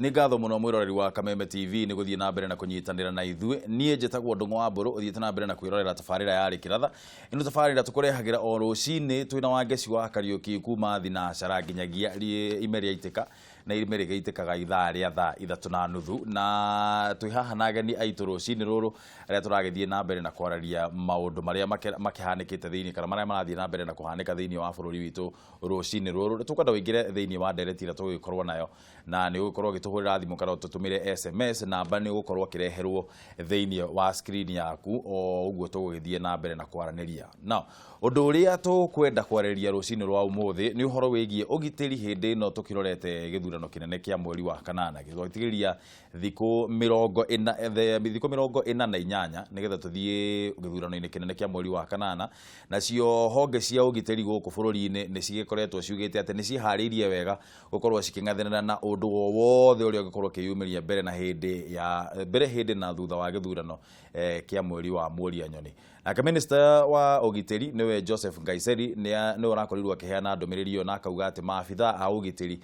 Nĩ ngatho mũno mwĩroreri wa Kameme TV nĩ gũthiĩ na mbere na kũnyitanĩra na ithuĩ. Niĩ njĩtagwo Ndũng'ũ wa Mbũrũ, ũthiĩte na mbere na kwĩrorera tabarĩra ya Rĩkĩratha. Ĩno tabarĩra tũkũrehagĩra o rũcinĩ twĩna Wangeci wa Kariũki kuma thinacara nginyagia ime rĩaitĩka, na ime rĩgĩitĩkaga ithaa rĩa thaa 3:30. Na twĩ haha na ageni aitũ rũcinĩ rũrũ arĩa tũragĩthiĩ na mbere na kwararia maũndũ marĩa makĩhanĩkĩte thĩinĩ kana marĩa marathiĩ na mbere na kũhanĩka thĩinĩ wa bũrũri witũ rũcinĩ rũrũ. Nĩ tũkwenda ũingĩre thĩinĩ wa ndereti ĩrĩa tũgũgĩkorwo nayo, na nĩ ũgũkorwo ũgĩtũhũrĩra thimũ kana ũtũtũmĩre SMS. Namba nĩ ũgũkorwo ũkĩreherwo thĩinĩ wa screen yaku o ũguo tũgũgĩthiĩ na mbere na kwaranĩria. Now, ũndũ ũrĩa tũkwenda kwarĩrĩria rũcinĩ rwa ũmũthĩ nĩ ũhoro wĩgiĩ ũgitĩri hĩndĩ ĩno tũkĩrorete gĩthurano kĩnene kĩa mweri wa kanana. Gĩgũtigĩria thikũ 40, thikũ 48 nĩgetha tũthiĩ gĩthurano-inĩ kĩnene kĩa mweri wa kanana. Nacio honge cia ũgitĩri gũkũ bũrũri-inĩ nĩ cigĩkoretwo ciugĩte atĩ nĩ ciĩharĩirie wega gũkorwo cikĩng'ethanĩra na ũndũ o wothe ũrĩa ũngĩkorwo ũkĩyumĩria mbere na hĩndĩ ya mbere hĩndĩ na thutha wa gĩthurano kĩa mweri wa Mworia Nyoni. Nake minista wa ũgitĩri nĩwe Joseph Nkaissery nĩwe ũrakorirwo akĩheana ndũmĩrĩri ĩyo, na akauga atĩ maabitha a ũgitĩri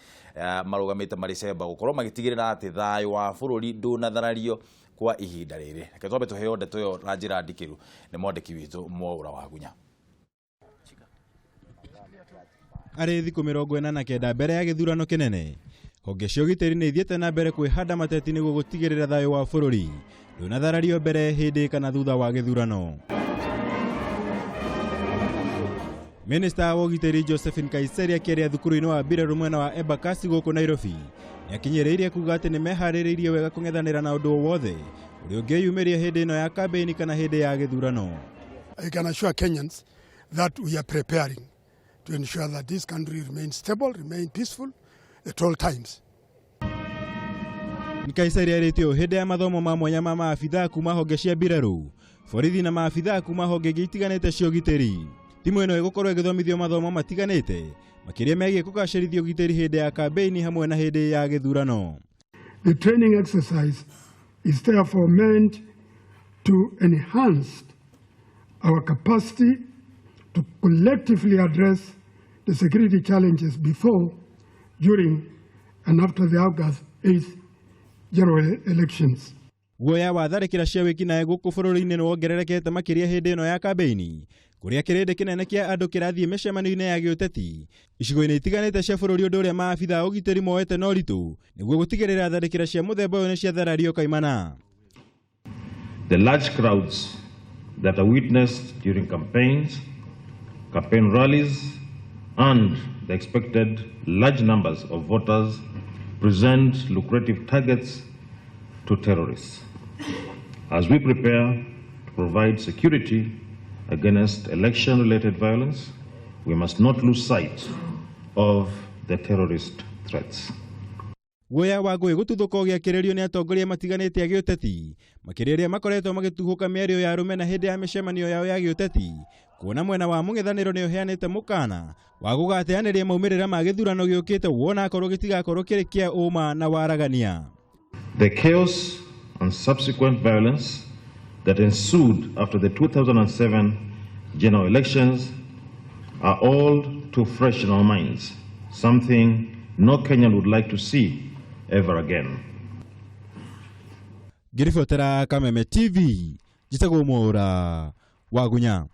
marũgamĩte marĩ cemba gũkorwo magĩtigĩrĩra atĩ thayũ wa bũrũri ndũnatharario kwa ihinda rĩrĩ. Reke twambe tũheo ndeto ĩyo na njĩra ndikĩru nĩ mwandĩki witũ Mwaũra wa Gunya. Arĩ thikũ 49 mbere ya gĩthurano kĩnene, honge cia ũgitĩri nĩ ithiĩte na mbere kwĩhanda mateti nĩguo gũtigĩrĩra thayũ wa bũrũri ndũnatharario mbere, hĩndĩ kana thutha wa gĩthurano. Minista wa ũgitĩri Josephine Nkaissery akĩaria thukuru-inĩ wa mbirarũ mwena wa Embakasi gũkũ Nairobi nĩ akinyĩrĩirie kuga atĩ nĩ meharĩrĩirie wega kũng'ethanĩra na ũndũ o wothe ũrĩa ũngĩyumĩria hĩndĩ ĩno ya kambĩini kana hĩndĩ ya gĩthurano. I can assure Kenyans that we are preparing to ensure that this country remains stable, remains peaceful at all times. Nkaissery arĩtie ũũ hĩndĩ ya mathomo ma mwanya ma maabithaa kuma honge cia mbirarũ, borithi na maabithaa kuma honge ingĩ itiganĩte cia ũgitĩri. Timu ĩno ĩgũkorwo ĩgĩthomithio mathomo matiganĩte makĩria megiĩ kũgacĩrithia ũgitĩri hĩndĩ ya kambĩini hamwe na hĩndĩ ya gĩthurano. The training exercise is therefore meant to enhance our capacity to collectively address the security challenges before, during, and after the August 8th general elections. Guoya wa tharĩkĩra cia wĩkinaĩ gũkũ bũrũri-inĩ nĩ wongererekete makĩria hĩndĩ ĩno ya kambĩini, kũrĩa kĩrĩndĩ kĩnene kĩa andũ kĩrathiĩ mĩcemanio-inĩ ya gĩũteti icigo-inĩ itiganĩte cia bũrũri, ũndũ ũrĩa maabitha a ũgitĩri moete na ũritũ nĩguo gũtigĩrĩra tharĩkĩra cia mũthemba ũyũ nĩ ciatharario kaimana. The large crowds that are witnessed during campaigns, campaign rallies, and the expected large numbers of voters present lucrative targets to terrorists. As we prepare to provide security against election-related violence, we must not lose sight of the terrorist threats. Guoya wa ngũĩ gũtuthũka ũgĩakĩrĩrio nĩ atongoria matiganĩte a gĩũteti, makĩria arĩa makoretwo magĩtuhũka mĩario ya rũmena hĩndĩ ya mĩcemanio yao ya gĩũteti, kuona mwena wa mũng'ethanĩro nĩ ũheanĩte mũkana wa gũgateanĩria maumĩrĩra ma gĩthurano gĩũkĩte wona akorwo gĩtigakorwo kĩrĩ kĩa ũma na waragania. The chaos and subsequent violence that ensued after the 2007 general elections are all too fresh in our minds, something no Kenyan would like to see ever again. Ngĩribotera Kameme TV, njĩtagwo Mwaũra Wagunya.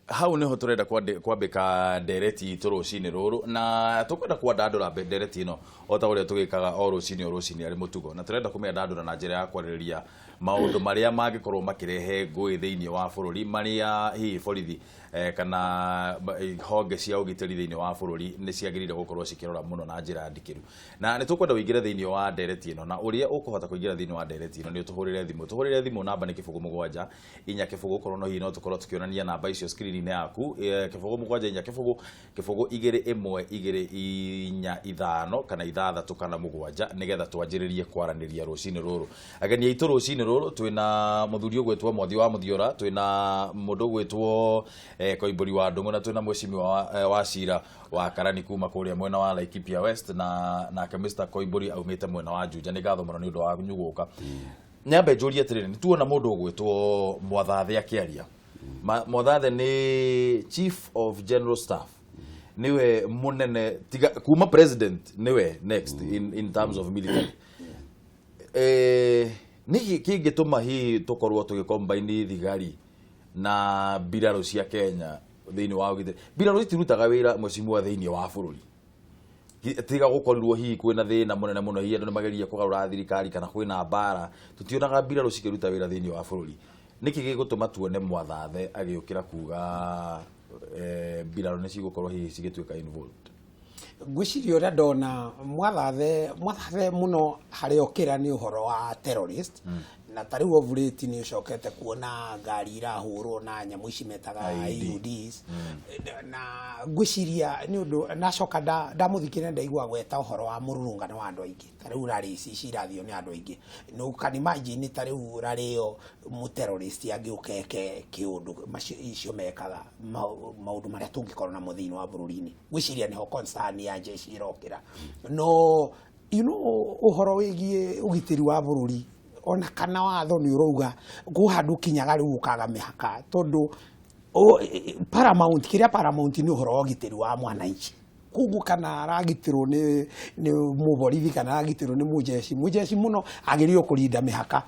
Hau niho turenda kwambĩka ndereti itũ rũcinĩ rũrũ, na tũkwenda kwandandũra ndereti ĩno o ta ũrĩa tũgĩkaga o rũcinĩ o rũcinĩ arĩ mũtugo, na tũrenda kũmĩandandũra na njĩra ya kwarĩrĩria maũndũ marĩa mangĩkorwo makĩrehe ngũĩ thĩinĩ wa bũrũri, marĩa hihi borithi kana honge cia ũgitĩri thĩinĩ wa bũrũri nĩ ciagĩrĩire gũkorwo cikĩrora mũno na njĩra ndikĩru. Na nĩ tũkwenda ũingĩre thĩinĩ wa ndereti ĩno, na ũrĩa ũkũhota kũingĩra thĩinĩ wa ndereti ĩno nĩ ũtũhũrĩre thimũ. Tũhũrĩre thimũ, namba nĩ 074 0, korwo no hihi no tũkorwo tũkĩonania namba icio screen-inĩ yaku, 074 0 0 2 1 2 4 5 kana 6 kana 7, nĩgetha twanjĩrĩrie kwaranĩria rũcinĩ rũrũ. Ageni aitũ rũcinĩ rũrũ twĩna mũthuri ũgwĩtwo Mwathi wa Mũthiora, twĩna mũndũ ũgwĩtwo Koimbũri wa Ndũng'ũ, na twĩna mwĩcimi wa Cira wa Karani kuma kũrĩa mwena wa Laikipia West, na nake Mr Koimbũri aumĩte mwena wa Juja. Nĩ ngatho mũno nĩ ũndũ wa gũka. Nyambe njũrie atĩrĩrĩ, nĩ tuona mũndũ ũgwĩtwo Mwathathe akĩaria. Mwathathe nĩ Chief of General Staff. Niwe munene tiga kuma president, niwe next in terms of military. Niki kingituma hihi tukorwo tugikombaini thigari na mbirarũ cia Kenya thĩinĩ wa ũgitĩri? Mbirarũ itirutaga wĩra, mheshimiwa, thĩinĩ wa bũrũri, tiga gũkorirwo hihi kwĩna thĩna mũnene mũno, hihi andũ nĩ mageria kũgarũra thirikari kana kwĩna mbara. Tũtionaga mbirarũ cikĩruta wĩra thĩinĩ wa bũrũri. Nĩkĩ gĩgũtũma tuone Mwathathe agĩũkĩra kuga mbirarũ nĩ cigũkorwo hihi cigĩtuĩka involved? Ngwĩciria ũrĩa ndona Mwathathe mũno harĩa okĩra nĩ ũhoro wa terrorist, na ta rĩu of late nĩ ũcokete kuona ngari irahũrwo na nyamũ ici metaga IED. IUDs. Na ngwĩciria nĩ ũndũ nacoka ndamũthikĩrĩria, ndaigua gweta ũhoro wa mũrũrũngano wa andũ aingĩ. Ta rĩu rally ici cirathiio nĩ andũ aingĩ, no can imagine ta rĩu rally ĩyo mũterrorist angĩũka eke kĩũndũ macio icio mekaga, maũndũ marĩa tũngĩkorwo namo thĩinĩ wa bũrũri-inĩ. Ngwĩciria nĩho concern ya jeshi ĩrokĩra. No ũhoro wĩgiĩ ũgitĩri wa bũrũri, ona kana watho nĩ ũrauga kũ handũ kinyaga rĩu ũkaga mĩhaka, tondũ paramount, kĩrĩa paramount nĩ ũhoro wa ũgitĩri wa mwananchi. Koguo kana aragitĩrwo nĩ mũborithi kana aragitĩrwo nĩ mũjeshi, mũjeshi mũno agĩrĩirwo kũrinda mĩhaka.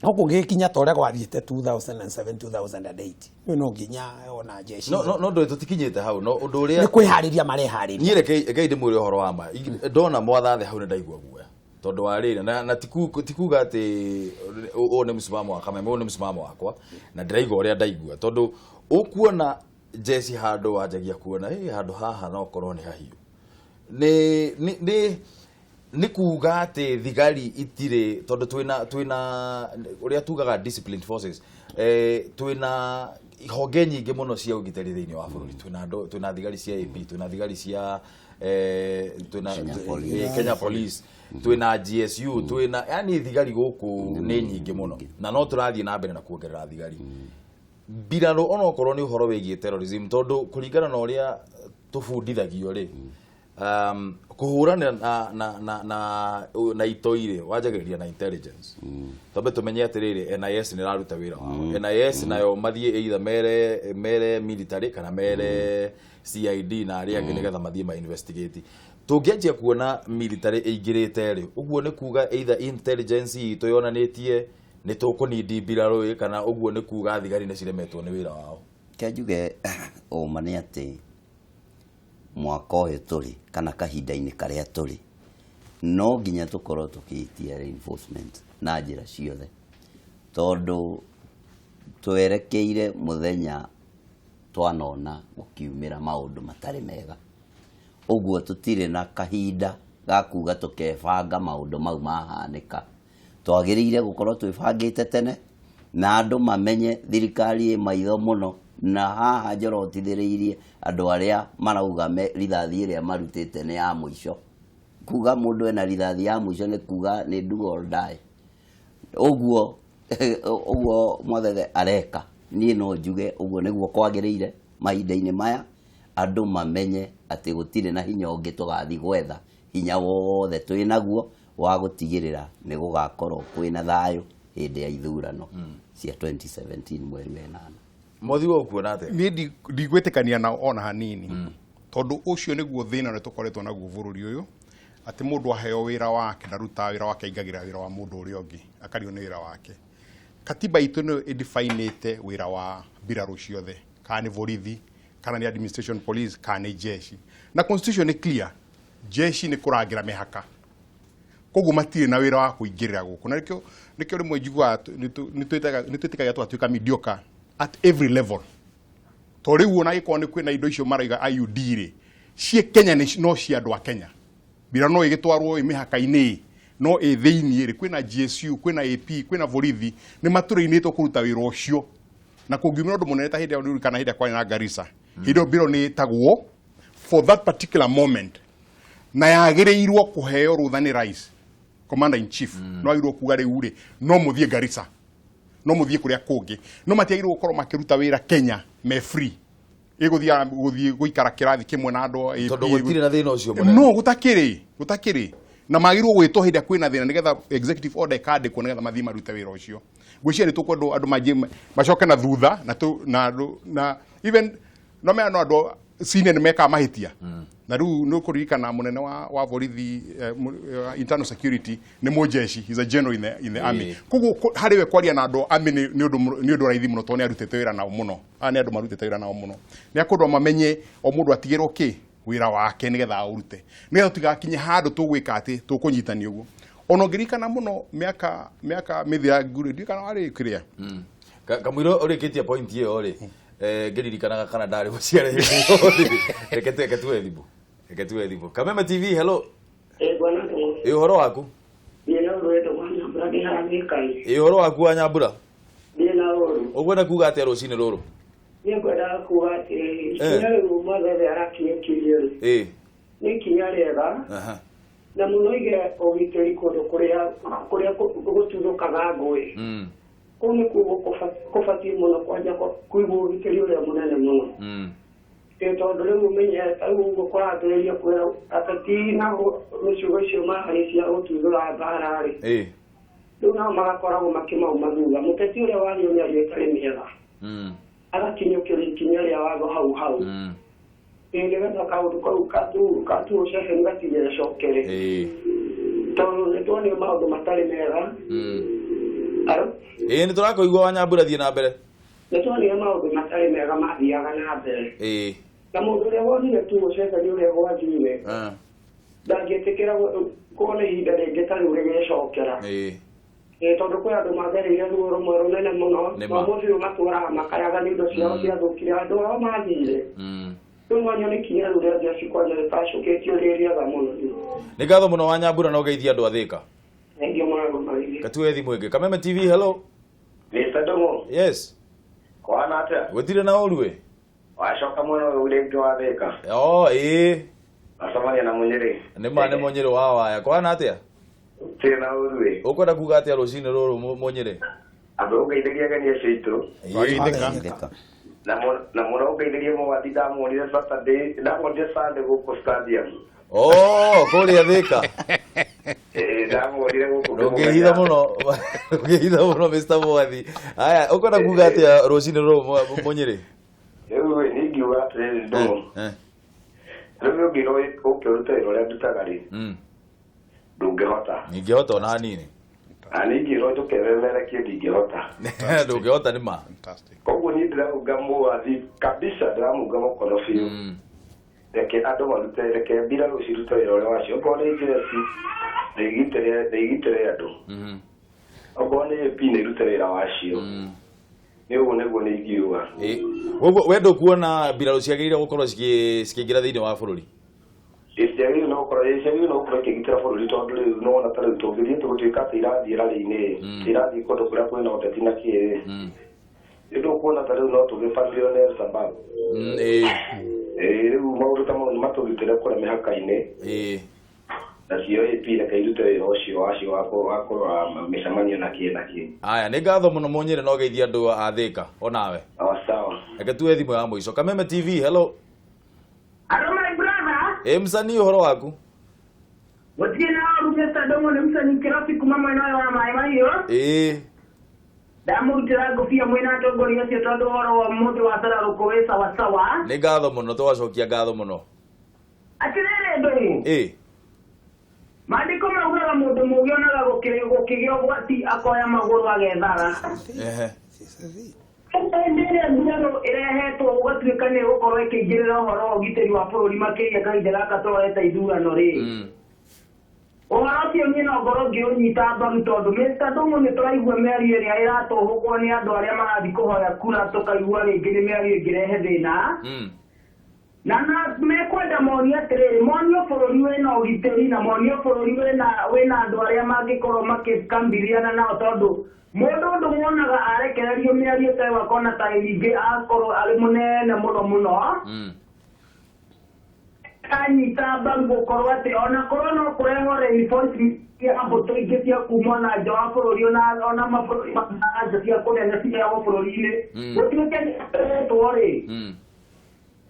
No kũngĩgĩkinya ta ũrĩa gwathiĩte 2007, 2008, rĩu no nginya ona jeshi No ndũĩ tũtikinyĩte hau, no ũndũ ũrĩa nĩ kwĩharĩria mareharĩria. Niĩ rekei ndĩmwĩre ũhoro wa ma. Ndona Mwathathe hau nĩ ndaigua guoya, tondũ wa rĩrĩ na tikuga atĩ ũyũ nĩ msimamo wa Kameme, ũyũ nĩ msimamo wakwa na ndĩraigua ũrĩa ndaigua, tondũ ũkuona jeshi handũ wanjagia kuona handũ haha no korwo nĩ hahiũ. Nĩ kuga atĩ thigari itirĩ, tondũ twĩna ũrĩa tugaga disciplined forces, twĩna honge nyingĩ mũno cia ũgitĩri thĩinĩ wa bũrũri. Twĩna andũ, twĩna thigari cia AP, twĩna thigari cia twĩna Kenya Police. Kenya Police, twĩna GSU, twĩna yani thigari gũkũ nĩ nyingĩ mũno, na no tũrathiĩ na mbere na kuongerera thigari. Mbirarũ onokorwo nĩ ũhoro wĩgiĩ terrorism, tondũ kũringana na ũrĩa tũbundithagio rĩ, kũhũrana na itoi rĩ, wanjagĩrĩria na intelligence. Twambe tũmenye atĩrĩrĩ, NIS nĩ ĩraruta wĩra wao. NIS nayo mathiĩ either mere military kana mere CID na arĩa angĩ nĩgetha mathiĩ ma investigate. Tũngĩanjia kuona military ĩingĩrĩte rĩ, ũguo nĩ kuga either intelligence itũ yonanĩtie nĩ tũkũnindi mbirarũ ĩ, kana ũguo nĩ kuga thigari nĩ ciremetwo nĩ wĩra wao? Ke njuge ũma nĩ atĩ mwaka ũyũ tũrĩ kana kahinda-inĩ karĩa tũrĩ, no nginya tũkorwo tũkĩtia reinforcement na njĩra ciothe, tondũ twerekeire mũthenya twanona gũkiumĩra maũndũ matarĩ mega. Ũguo tũtirĩ na kahinda ga kuga tũkebanga maũndũ mau mahanĩka. Twagĩrĩire gũkorwo twĩbangĩte tene na andũ mamenye thirikari ĩ maitho mũno, na haha njorotithĩrĩirie andũ arĩa marauga rithathi ĩrĩa marutĩte nĩ ya mũico. Kuga mũndũ ena rithathi ya mũico nĩ kuga nĩ do or die. Ũguo Mwathethe areka, niĩ no njuge ũguo nĩguo kwagĩrĩire mahinda-inĩ maya, andũ mamenye atĩ gũtirĩ na hinya ũngĩ tũgathiĩ gwetha, hinya wothe twĩ naguo wa gũtigĩrĩra nĩ gũgakorwo kwĩna thayũ hĩndĩ ya ithurano cia 2017 mweri wa 8. Mwathi wa ũkuona atĩa? Niĩ ndigwĩtĩkania nao ona hanini, tondũ ũcio nĩguo thĩna ũrĩa tũkoretwo naguo bũrũri ũyũ, atĩ mũndũ aheo wĩra wake ndarutaga wĩra wake, aingagĩra wĩra wa mũndũ ũrĩa ũngĩ akario nĩ wĩra wake. Katiba itũ nĩyo ĩdefinĩte wĩra wa mbirarũ ciothe, kana nĩ borithi, kana nĩ administration police, kana nĩ jeshi. Na constitution nĩ clear, jeshi nĩ kũrangĩra mĩhaka, koguo matirĩ na wĩra wa kũingĩrĩra gũkũ. Na nĩkĩo rĩmwe njiguaga nĩ twĩtĩkagia tũgatuĩka mediocre at every level. To rĩu ona angĩkorwo nĩ kwĩna indo icio marauga IUD rĩ, ciĩ Kenya nĩ no cia andũ a Kenya. Mbira no ĩgĩtwarwo ĩ mĩhaka-inĩ, no ĩ thĩiniĩ rĩ, kwĩna GSU, kwĩna AP, kwĩna borithi, nĩ matũrĩinĩtwo kũruta wĩra ũcio. Na kũngiumĩra ũndũ mũnene ta hĩndĩ ĩrĩa kana hĩndĩ ĩrĩa kwarĩ na Garissa, hĩndĩ ĩyo mbirũ nĩ ĩtagwo for that particular moment, na yagĩrĩirwo kũheo rũtha nĩ rais, commander in chief. No agĩrĩirwo kuga rĩu rĩ, no mũthiĩ Garissa, no mũthiĩ kũrĩa kũngĩ, no matiagĩrĩirwo gũkorwo makĩruta wĩra Kenya me free, ĩgũthiĩ gũthiĩ gũikara kĩrathi kĩmwe na andũ a AP. Tondũ gũtirĩ na thĩna ũcio mũnene. No gũtakĩrĩ, na magĩrĩirwo gwĩtwo hĩndĩ ĩrĩa kwĩna thĩna nĩgetha executive order ĩkandĩkwo nĩgetha mathiĩ marute wĩra ũcio. Ngwĩciria nĩ tũkwendwo andũ manjie macoke na thutha na tu, na andũ, na even no mea no andũ senior nĩ mekaga mahĩtia na rĩu nĩ ũkũririkana mũnene wa borithi internal security nĩ mũjeshi, he's a general in the army. Koguo harĩ we kwaria na andũ army nĩ ũndũ raithi mũno tondũ nĩ arutĩte wĩra nao mũno. Aya nĩ andũ marutĩte wĩra nao mũno, nĩ akũndũ mamenye o mũndũ atigĩrwo kĩ wĩra wake nĩgetha aũrute, nĩgetha tũtigakinye handũ tũgwĩka atĩ tũkũnyitania ũguo. Ona ũngĩririkana mũno mĩaka mĩthirangu rĩ, ndiũĩ kana warĩ kĩrĩa. Kamũira ũrĩkĩtie point ĩyo rĩ, ngĩririkanaga kana ndarĩ mũciare hĩndĩ ĩyo rĩ. Reke tuwe thimũ, reke tuwe thimũ. Kameme TV, hello. Ĩ bwana Ndũng'ũ. Ĩ, ũhoro waku? Niĩ no rwendo wa Nyambura ndĩ haha Gĩkai. Ĩ, ũhoro waku wa Nyambura? Niĩ na ũru. Ũkwenda kuga atĩa rũcinĩ rũrũ? Niĩ ngwendaga kuga atĩrĩrĩ, ikinya rĩu Mwathethe arakinyũkirie rĩ, nĩ ikinya rĩega na mũno ige ũgitĩri kũndũ kũrĩa gũtuthũkaga ngũĩ. Kũu nĩkuo kũbatiĩ mũno kwanja kũigwo ũgitĩri ũrĩa mũnene mũno. Ĩ tondũ rĩu ũmenye ta rĩu ũguo kũrambĩrĩria kwĩra ateti na mĩcigo icio marĩ cia gũtuthũra mbara rĩ, rĩu nao magakoragwo makĩmauma thutha. Mũteti ũrĩa wario mĩario ĩtarĩ mĩega agakinyũkĩrio ikinya rĩa watho hau hau, ĩ nĩgetha kaũndũ kau katu ceceni gatigecokere, tondũ nĩ tuonire maũndũ matarĩ mega. Aro? Ĩ, nĩ tũrakũigua wa Nyambura, thiĩ na mbere. Nĩ tuonire maũndũ matarĩ mega mathiaga na mbere, na mũndũ ũrĩa wonire tu ũceceni ũrĩa gwathire ndangĩtĩkĩra kuona ihinda rĩngĩ ta rĩu rĩgĩcokera. Ĩ tondũ kwĩ andũ magereire ruo rũmwe rũnene mũno. Nĩ na ma. Ũmũthĩ ũyũ matũraga makayaga nĩ indo ciao ciathũkire andũ ao mathire. Rĩu mwanyo nĩ kinya rĩu rĩa jeshi kwanja rĩtacũkĩtio rĩ rĩega mũno. Nĩ ngatho mũno wa Nyambura na ũgeithia andũ a Thĩka. Thengiũ mũno, ngũmarĩrie. Katuwe thimũ ĩngĩ. Kameme TV, hello. Mr. Ndũng'ũ. Yes. Kwana atĩa? Gũtirĩ na ũru ĩ. Wacoka mwena ũyũ rĩngĩ wa Thĩka. O ĩ. Wacemania na Mũnyĩrĩ. Nĩ ma, nĩ Mũnyĩrĩ wa waya, kwana atĩa? Tirĩ na ũru ĩ. Ũkwenda kuga atĩa rũcinĩ rũrũ, Mũnyĩrĩ? Andũ ũngeithĩrie ageni acio aitũ. Wageithĩka. Na mũno ũngeithĩrie Mũwathi, ndamuonire Saturday, ndamuonire Sunday gũkũ stadium. Oh, kũrĩa Thĩka? Ĩĩ, ndamuonire gũkũ. Ndũngĩhitha mũno, ndũngĩhitha mũno, Mr. Mwathi. Aya, ũkwenda kuga atĩa rũcinĩ rũrũ, Mũnyĩrĩ? Rĩu ĩ, niĩ ingiuga atĩrĩrĩ, Ndũng'ũ. Rĩu ũngĩrwo ũke ũrute wĩra ũrĩa ndutaga rĩ, ndũngĩhota. Ningĩhota ona hanini. Na niĩ ingĩrwo njũke memerekie ndingĩhota. Ndũngĩhota, nĩ ma. Koguo niĩ ndĩraunga Mũwathi kabisa, ndĩramunga mũkono biũ. Reke andũ marute, reke mbirarũ cirute wĩra ũrĩa wacio. Okorwo nĩ njeci nĩ igitĩre andũ, okorwo nĩ AP nĩ irute wĩra wacio. Nĩ ũguo nĩguo nĩ ingiuga. Koguo we ndũkuona mbirarũ ciagĩrĩire gũkorwo cikĩingĩra thĩinĩ wa bũrũri? Ciagĩrĩirwo nĩ gũkorwo ikĩgitĩra bũrũri, tondũ rĩu nĩwona ta rĩu tũngĩthiĩ tũgũtuĩka atĩ irathiĩ rarĩ-inĩ, irathiĩ kũndũ kũrĩa kwĩna ũteti na kĩĩ, nĩ ndũkuona ta rĩu no tũgĩbanĩrio nĩ Al-Shabaab. Ĩ. Ĩĩ, rĩu maũndũ ta mau nĩ matũgitĩre kũrĩa mĩhaka-inĩ. Nacio AP reke irute wĩra ũcio wacio wa kũrora mĩcemanio na kĩ na kĩ. Aya, nĩ ngatho mũno Mũnyĩrĩ, na ũgeithia andũ a Thĩka onawe. Sawa sawa. Reke tuwe thimũ ya mũico. Kameme TV, hello. Hello, my brother. Ĩ msanii, ũhoro waku? Gũtirĩ na ũru, Mr. Ndũng'ũ, nĩ msanii kĩrabi kuma mwena ũyũ wa Maĩ Mahiũ. Ndamũrutĩra ngũbia mwĩna atongoria acio tondũ ũhoro wa mũthĩ wa cararũkũ wĩ sawasawa. Nĩ ngatho mũno, tũgacokia ngatho mũno. Atĩrĩrĩ Ndũng'ũ, maandĩko maugaga mũndũ mũũgĩ onaga gũkĩgĩa ũgwati akoya magũrũ agethara. Hĩndĩ ĩrĩa mbirarũ ĩrehetwo gũgatuĩka nĩ ĩgũkorwo ĩkĩingĩrĩra ũhoro wa ũgitĩri wa bũrũri makĩria kahinda gaka tũroete ithurano rĩ, ũhoro ũcio niĩ no ngorwo ngĩũnyita mbaru, tondũ Mr. Ndũng'ũ nĩ tũraigua mĩario ĩrĩa ĩratũhũkwo nĩ andũ arĩa marathiĩ kũhoya kura, tũkaigua rĩngĩ nĩ mĩario ĩngĩrehe thĩna, na mekwenda monio atĩrĩrĩ, monio bũrũri wĩna ũgitĩri na monio bũrũri wĩna andũ arĩa mangĩkorwo makĩkambiriana nao, tondũ mũndũ ndũmuonaga arekererio mĩario ta ĩyo akona ta ningĩ akorwo arĩ mũnene mũno mũno. Anyita mbaru gũkorwo atĩ ona korwo no kũrehwo reinforcement ya mbũtũ ingĩ cia kuma na nja wa bũrũri, ona mabũrũri ma nja cia kũnene ciheagwo bũrũri-inĩ, gũtuĩke nĩ rĩ.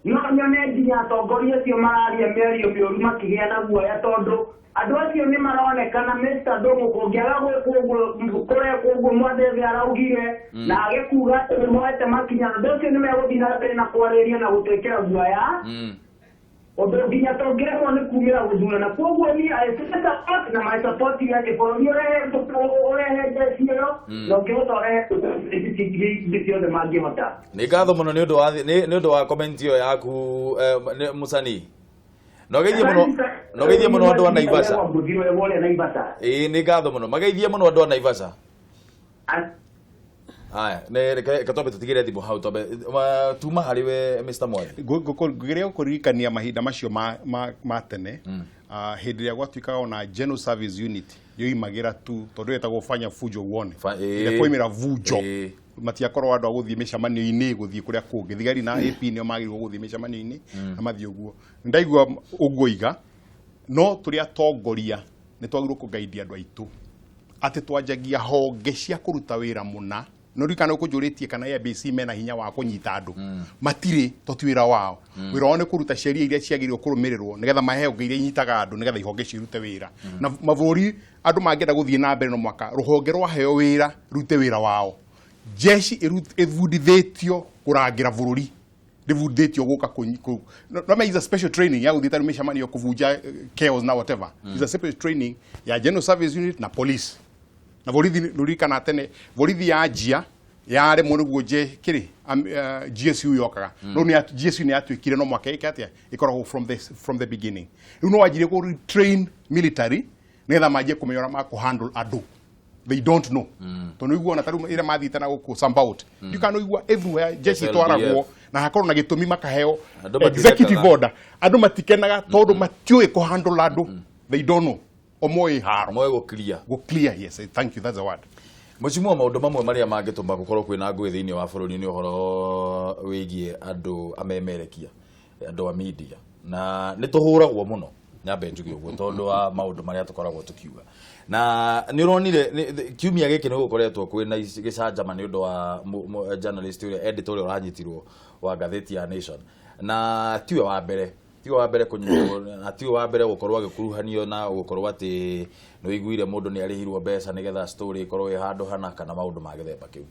No nyone nginya atongoria acio mararia mĩario mĩũru makĩgĩa na guoya tondũ andũ acio nĩ maronekana Mr. Ndung'u kũngĩaga gwĩkwo ũguo kũrekwo ũguo Mwathethe araugire na age kuga atĩ nĩ moete makinya, andũ acio nĩ megũthiĩ na mbere na kwarĩria na gũtwĩkĩra guoya ũndũ nginya tũngĩremwo nĩ kumĩra gũthurana. Koguo niĩ I support na my support atĩ bũrũri ũrehe njeci ĩyo na ũngĩhota ũrehe ici ciothe mangĩhota. Nĩ ngatho mũno nĩ ũndũ wa nĩ ũndũ wa comment ĩyo yaku, Musani. Nogeithie mũno, nogeithie mũno andũ a Naivasha. Ĩĩ nĩ ngatho mũno, mageithie mũno andũ a Naivasha. Aya, nĩ reke twambe tũtigĩre thimũ hau, twambe tuma harĩ we Mr. Mwathi. Ngũgeria gũkũririkania mahinda macio ma tene, hĩndĩ ĩrĩa gwatuĩkaga ona General Service Unit yoimagĩra tu tondũ ĩtagwo fanya fujo uone, ĩrĩa koimĩra vujo matiakorwo andũ a gũthiĩ mĩcemanio-inĩ gũthiĩ kũrĩa kũngĩ. Thigari na AP nĩo magĩrĩirwo gũthiĩ mĩcemanio-inĩ na mathiĩ ũguo. Ndaigua ũguo iga, no tũrĩ atongoria nĩ twagĩrĩirwo kũgaidia andũ aitũ atĩ twanjagia honge cia kũruta wĩra mũna. No ririkana ũkũnjũrĩtie kana ABC mena hinya wa kũnyita andũ, matirĩ, to ti wĩra wao. Wĩra wao nĩ kũruta sheria iria ciagĩrĩirwo kũrũmĩrĩrwo nĩgetha mahe honge iria inyitaga andũ nĩgetha ihonge icio irute wĩra. Na mabũrũri andũ mangĩenda gũthiĩ na mbere no mwaka rũhonge rwaheo wĩra rute wĩra wao. Jeshi ĩbundithĩtio kũrangĩra bũrũri, ndĩbundithĩtio gũka no is a special training ya gũthiĩ ta mĩcemanio kũbunja chaos na whatever. Is a separate training ya General Service Unit na police. Na borithi rũririkana tene borithi yanjia yaremwo nĩguo je kĩrĩ GSU yokaga. No nĩ GSU nĩ yatuĩkire no mwaka ĩke atĩa ĩkoragwo from the beginning. Rĩu no wanjirie kũ train military nĩgetha manjie kũmenya ũrĩa makũ handle andũ. They don't know. Tondũ nĩguo ona tarĩu ĩrĩa mathiĩte na gũkũ Sabaot. Ndikana ũigua everywhere jeshi itwaragwo na hakorwo na gĩtũmi makaheo executive order. Andũ matikenaga tondũ matiũĩ kũ handle andũ. They don't know. Omoĩ haro. Moĩ gũ clear. Gũ clear, yes. Thank you, that's the word. Mheshimiwa, maũndũ mamwe marĩa mangĩtũma gũkorwo kwĩna ngũĩ thĩinĩ wa bũrũri nĩ ũhoro wĩgiĩ andũ amemerekia, andũ a media. Na nĩ tũhũragwo mũno, nyambe njuge ũguo tondũ wa maũndũ marĩa tũkoragwo tũkiuga. Na nĩ ũronire kiumia gĩkĩ nĩ gũkoretwo kwĩna gĩcanjama nĩ ũndũ wa journalist ũrĩa editor ũrĩa ũranyitirwo wa ngathĩti ya Nation. Na tiwe wa mbere, tiwe wa mbere kũnyitwo, na tiwe wa mbere gũkorwo agĩkuruhanio na gũkorwo atĩ nĩ ũiguire mũndũ nĩ arĩhirwo mbeca nĩgetha story ĩkorwo ĩ handũ hana kana maũndũ ma gĩthemba kĩu.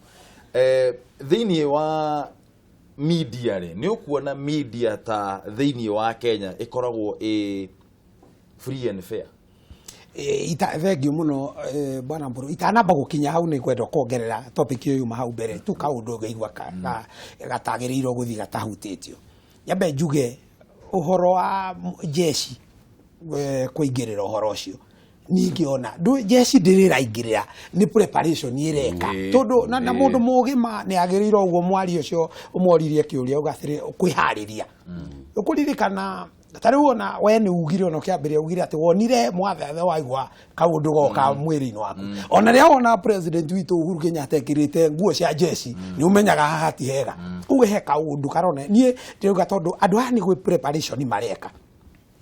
Thĩinĩ wa media rĩ, nĩ ũkuona media ta thĩinĩ wa Kenya ĩkoragwo ĩ free and fair? Thengiũ mũno, bwana Mburu. Itanamba gũkinya hau nĩ ngwenda kuongerera topic ĩyo yuma hau mbere tu kaũndũ ngaigua gatagĩrĩirwo gũthiĩ gatahutĩtio. Nyambe njuge ũhoro wa jeshi kũingĩrĩra ũhoro ũcio. Ningĩona jeshi ndĩrĩraingĩrĩra nĩ preparation ĩreka tondũ na mũndũ mũgima nĩ agĩrĩirwo ũguo mwaria ũcio ũmoririe kĩũria uga atĩrĩ kwĩharĩria. Ũkũririkana ta rĩu ona we nĩ ugire ona ũkĩambĩrĩria ugire atĩ wonire Mwathethe waigua kaũndũ goka mwĩrĩ-inĩ waku. Ona rĩrĩa wona president witũ Uhuru Kenyatta ekĩrĩte nguo cia jeshi nĩ ũmenyaga haha ti hega. Koguo he kaũndũ karona niĩ ndĩrauga tondũ andũ aya nĩ gwĩ preparation mareka.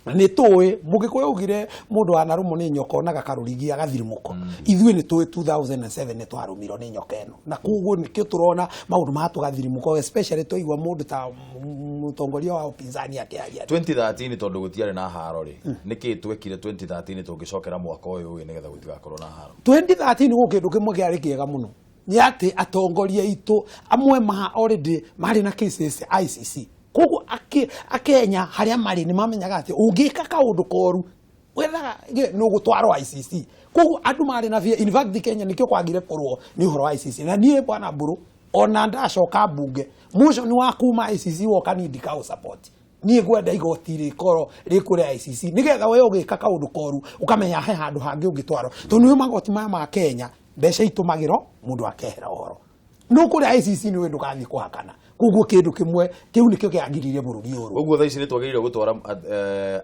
Nĩ tũĩ mũgĩkũyũ augire mũndũ wanarũmwo nĩ nyoka onaga karũrigi agathirimũko. Ithuĩ nĩ tũĩ 2007 nĩ twarũmirwo nĩ nyoka ĩno, na koguo nĩkĩo tũrona maũndũ maya tũgathirimũko, especially twaigua mũndũ ta mũtongoria wa upinzani akĩaria. 2013 tondũ gũtiarĩ na haro rĩ, nĩkĩ twekire 2013 tũngĩcokera mwaka ũyũ ĩ nĩgetha gũtigakorwo na haro? 2013 gũ kĩndũ kĩmwe kĩarĩ kĩega mũno nĩ atĩ atongoria aitũ amwe ma already marĩ na cases ICC. Koguo akenya harĩa marĩ nĩ mamenyaga atĩ ũngĩka kaũndũ koru wethaga nĩ ũgũtwarwo ICC. Koguo andũ marĩ na fear. In fact Kenya nĩkĩo kwagire kũrũo nĩ ũhoro wa ICC. Na niĩ bwana Mburu ona ndacoka mbunge motion wa kuma ICC woka niĩ ndikaũ support. Niĩ ngwenda igoti rĩkorwo rĩkũrĩa ICC nĩgetha we ũgĩka kaũndũ koru ũkamenya he handũ hangĩ ũngĩtwarwo, tondũ nĩ magoti maya ma Kenya mbeca itũmagĩrwo mũndũ akehera ũhoro. No kũrĩa ICC nĩ ndũgathiĩ kũhakana. Koguo kĩndũ kĩmwe kĩu nĩkĩo kĩagiririe bũrũri ũyũ. Ũguo thaa ici nĩ twagĩrĩirwo gũtwara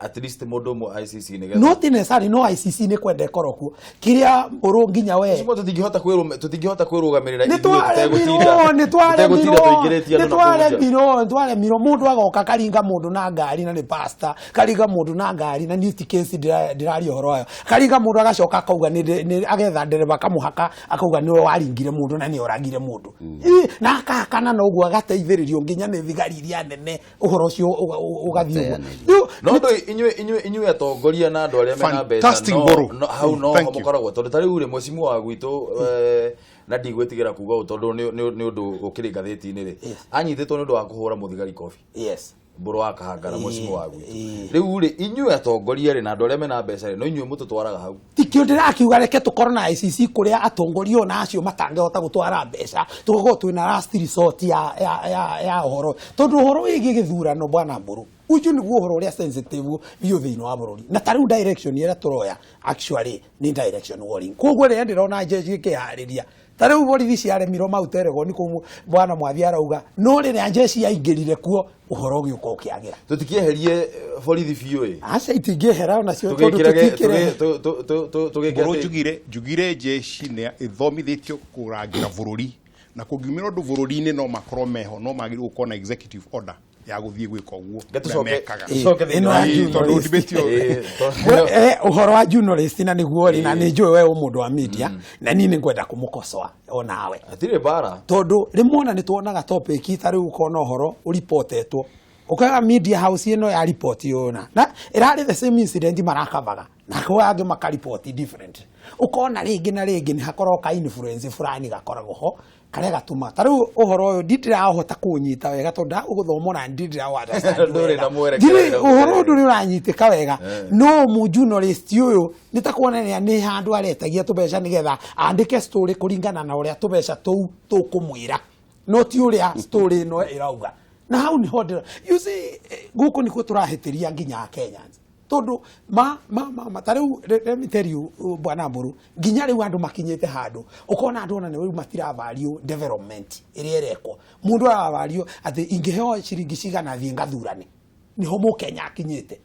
at least mũndũ ũmwe ICC nĩgetha no ti necessary, no ICC nĩ kwenda ĩkorwo kuo kĩrĩa mbũrũ nginya we tũtingĩhota kwĩrũgamĩrĩra ithuĩ tũtegũtinda tũingĩrĩtie andũ na kũu nja. Nĩ twaremirwo mũndũ agoka karinga mũndũ na ngari na nĩ pastor, karinga mũndũ na ngari na niĩ ti case ndĩraria ũhoro wayo, karinga mũndũ agacoka akauga agetha ndereba kamũhaka akauga nĩwe waringire mũndũ na nĩ oragire mũndũ. Na akahakana na ũguo agate ũgateithĩrĩrio nginya nĩ thigari iria nene ũhoro ũcio ũgathiĩ ũguo. No ndũ inyuĩ atongoria na andũ arĩa mena mbeca Fantastic, no, Mburu. no, hau no Thank you. mũkoragwo tondũ ta rĩu rĩ, mwecimu wa gwitũ, na ndigwĩtigĩra kuga ũũ tondũ nĩ ũndũ ũkĩrĩ ngathĩti-inĩ rĩ, anyitĩtwo nĩ ũndũ wa kũhũra mũthigari kobi. Mbũrũ wa Kahangara, mwecimu wa gwitũ. Rĩu rĩ, inyuĩ atongoria rĩ na andũ arĩa mena mbeca rĩ, no inyuĩ mũtũtwaraga hau. Tikio ndĩrakiuga reke tũkorwo na ICC kũrĩa atongoria ona acio matangĩhota gũtwara mbeca, tũgakorwo twĩna last resort ya ũhoro, tondũ ũhoro wĩgiĩ gĩthurano, bwana Mbũrũ, ũcio nĩguo ũhoro ũrĩa sensitive biũ thĩinĩ wa bũrũri, na ta rĩu direction ĩrĩa tũroya actually nĩ direction warning. Koguo rĩrĩa ndĩrona jeshi ĩkĩharĩria, ta rĩu borithi ciaremirwo Mount Elgon kũu, bwana Mwathi arauga, no rĩrĩa jeshi yaingĩrire kuo, ũhoro ũgĩũka ũkĩagĩra. Tũtikieherie borithi biũ ĩ? Aca, itingĩehera onacio tondũ tũgĩkĩrage tũtikĩrehe. Tũgĩke Mbũrũ, atĩ njugire jeshi nĩ ĩthomithĩtio kũrangĩra bũrũri, na kũngiumĩra ũndũ bũrũri-inĩ no makorwo meho, no magĩrĩirwo gũkorwo na executive order ya gũthiĩ gwĩka ũguo Reke ũrĩa mekaga. tũcoke thĩinĩ Ĩno wa ya Ĩĩ, tondũ journalist. debate ĩyo- Ũhoro wa journalist, na nĩguo rĩ, na nĩ njũĩ we wĩ mũndũ wa media, na niĩ nĩ ngwenda kũmũkosoa onawe. Hatirĩ mbara. Tondũ rĩmwe ona nĩ tuonaga topic, ta rĩu ũkona ũhoro ũripotetwo, ũkaga media house ĩno ya ripoti ũyũ na ĩrarĩ the same incident marakavaga, na kwa angĩ makaripoti different. Ũkona rĩngĩ na rĩngĩ nĩ hakoragwo ka influence fulani gakoragwo ho karĩa gatũma ta rĩu ũhoro ũyũ ndindirahota kũũnyita wega, tondũ ndagũthoma ona ndindira Ndũrĩ na mwerekera Ndirĩ wĩra ũhoro ũrĩa. ndũrĩ ũranyitĩka wega. No mu journalist ũyũ nĩ ta kuonania nĩ handũ aretagia tũbeca nĩgetha andĩke story kũringana na ũrĩa tũbeca tũu tũkũmwĩra, no ti ũrĩa story ĩno ĩrauga. Na hau niho ndĩra, you see, gũkũ nĩkuo tũrahĩtĩria nginya Kenyans, tondũ ma ta rĩu, let me tell you, bwana Mbũrũ, nginya rĩu andũ makinyĩte handũ ũkona andũ ona rĩu matiravalue development ĩrĩa ĩrekwo. Mũndũ aravalue atĩ ingĩheo ciringi cigana thiĩ ngathurane. Niho mũkenya akinyĩte.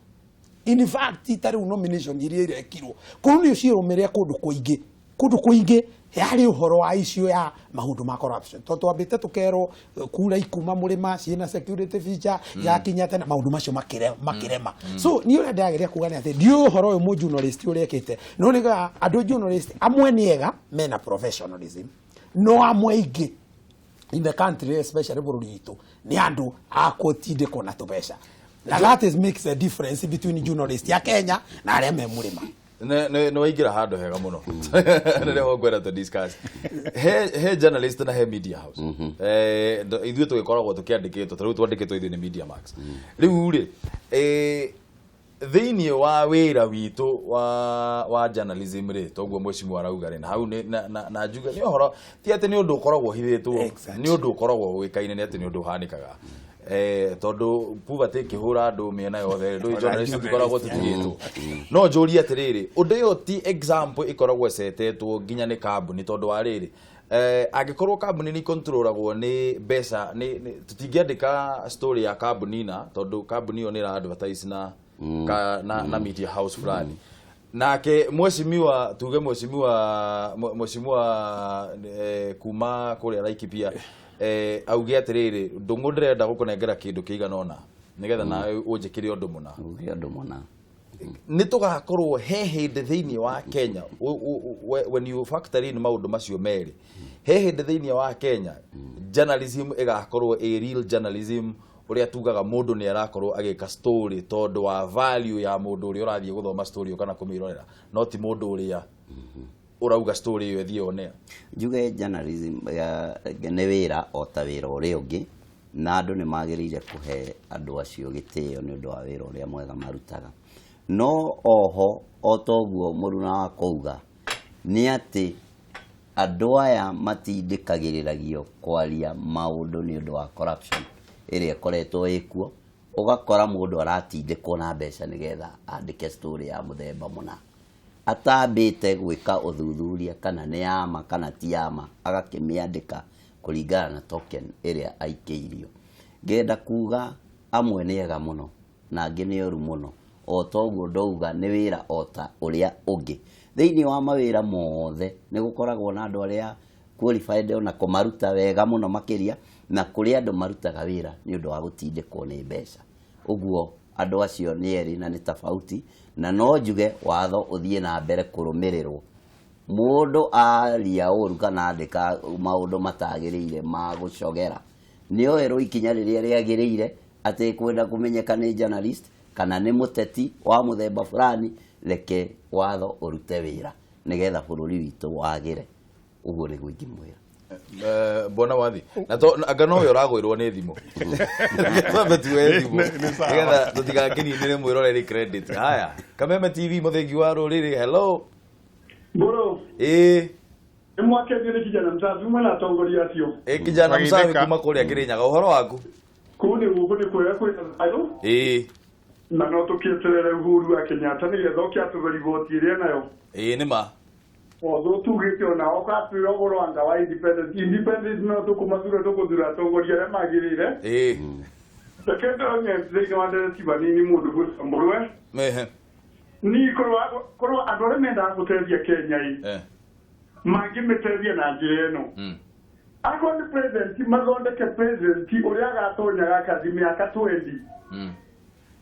In fact, ta rĩu nomination iria irekirwo kũu nĩ ũcirũmĩrĩre kũndũ kũingĩ, kũndũ kũingĩ yarĩ ũhoro wa issue ya maũndũ ma corruption, tondũ twambĩte tũkerwo kura ikuma mũrĩma ciĩna security feature yakinya tene, maũndũ macio makĩrema. So niĩ ũrĩa ndĩrageria kuga nĩ atĩ ndiũĩ ũhoro ũyũ mũ journalist ũrĩa no nĩ andũ journalist amwe nĩ ega, mena professionalism, no amwe aingĩ in the country, especially bũrũri witũ, nĩ andũ a gũtindĩkwo na tũbeca, na that is makes a difference between journalist ya Kenya na arĩa me mũrĩma. Nĩ waingĩra handũ hega mũno nĩrĩho ngwenda tũ discuss he journalist na he media house. Ithuĩ tũgĩkoragwo tũkĩandĩkĩtwo, ta rĩu twandĩkĩtwo ithuĩ nĩ Media Max. Rĩu rĩ, thĩinĩ wa wĩra witũ wa journalism rĩ, toguo mwecimu arauga rĩ, na hau nĩ na njuge nĩ ũhoro ti atĩ nĩ ũndũ ũkoragwo ũhithĩtwo, nĩ ũndũ ũkoragwo ũĩkaine, nĩ atĩ nĩ ũndũ ũhanĩkaga, tondũ poverty ĩkĩhũra andũ mĩena yothe, ndũĩ journalist tũtikoragwo tũtigĩtwo. No njũrie atĩrĩrĩ, ũndũ ũyũ ti example ĩkoragwo ĩcetetwo nginya nĩ kambuni, tondũ wa rĩrĩ, angĩkorwo kambuni nĩ controlagwo nĩ mbeca, nĩ tũtingĩandĩka story ya kambuni, na tondũ kambuni ĩyo nĩ ĩra advertise na media house fulani, nake mheshimiwa, tuge mheshimiwa kuma kũrĩa Laikipia, auge atĩrĩrĩ, "Ndũng'ũ, ndĩrenda gũkũnengera kĩndũ kĩigana ũna nĩgetha nawe ũnjĩkĩre ũndũ mũna." Uge ũndũ mũna. Nĩ tũgakorwo he hĩndĩ thĩinĩ wa Kenya, when you factor in maũndũ macio merĩ, he hĩndĩ thĩinĩ wa Kenya journalism ĩgakorwo ĩ real journalism, ũrĩa tugaga mũndũ nĩ arakorwo agĩka story tondũ wa value ya mũndũ ũrĩa ũrathiĩ gũthoma story ĩyo kana kũmĩrorera, no ti mũndũ ũrĩa ũrauga story ĩyo ĩthiĩ onea? Njuge journalism nĩ wĩra o ta wĩra ũrĩa ũngĩ, na andũ nĩ magĩrĩire kũhe andũ acio gĩtĩo nĩ ũndũ wa wĩra ũrĩa mwega marutaga. No oho, o toguo mũruna wa kouga, nĩ atĩ andũ aya matindĩkagĩrĩragio kwaria maũndũ nĩ ũndũ wa corruption ĩrĩa ĩkoretwo ĩkuo. Ũgakora mũndũ aratindĩkwo na mbeca nĩgetha andĩke story ya mũthemba mũna, atambĩte gwĩka ũthuthuria kana nĩ yama kana ti yama, agakĩmĩandĩka kũringana na token ĩrĩa aikĩirio. Ngenda kuga amwe nĩ ega mũno na angĩ nĩ oru mũno. O toguo ndauga, nĩ wĩra o ta ũrĩa ũngĩ. Thĩinĩ wa mawĩra mothe nĩ gũkoragwo na andũ arĩa qualified ona kũmaruta wega mũno makĩria, na kũrĩ andũ marutaga wĩra nĩ ũndũ wa gũtindĩkwo nĩ mbeca. Ũguo andũ acio nĩ erĩ na nĩ tofauti, na no njuge watho ũthiĩ na mbere kũrũmĩrĩrwo. Mũndũ aria ũru kana andĩka maũndũ matagĩrĩire ma gũcogera, Nĩ oerwo ikinya rĩrĩa rĩagĩrĩire atĩ kwenda kũmenyeka nĩ journalist kana nĩ mũteti wa mũthemba fulani, reke watho ũrute wĩra nĩgetha bũrũri witũ wagĩre. Ũguo nĩguo ingĩmwĩra. Bwana Wathi, na to anga nowe ũragũĩrwo nĩ thimũ, twambe tuoe thimũ nĩgetha tũtigakĩninĩre mwĩroreri credit. Haya, Kameme TV, mũthengi wa rũrĩrĩ, hello. Mbũrũ. Ĩĩ. Nĩ mwakethio nĩ kijana msafi umwe na atongoria acio. Ĩ, kijana msafi kuma kũrĩa Kĩrĩnyaga, ũhoro waku? Kũu nĩ gũkũ nĩ kwega, kwĩna thayũ. Na no tũkĩeterere Uhuru wa Kenyatta nĩgetha oke atũhe riboti ĩrĩa nayo. Ĩĩ, nĩ ma. Otho tugĩte ona oka atwĩra ũhoro anga wa independence, independence no tũkũmathura, tũkũthura atongoria arĩa magĩrĩire. Reke ndonye thĩinĩ wa ndereti banini mũndũ gwĩta Mbũrwe. Ni korwo andũ arĩa mendaga gũteithia Kenya ĩ mangĩmĩteithia na njĩra ĩno, akorwo nĩ president, mathondeke president ũrĩa agatonyaga akathi mĩaka 20.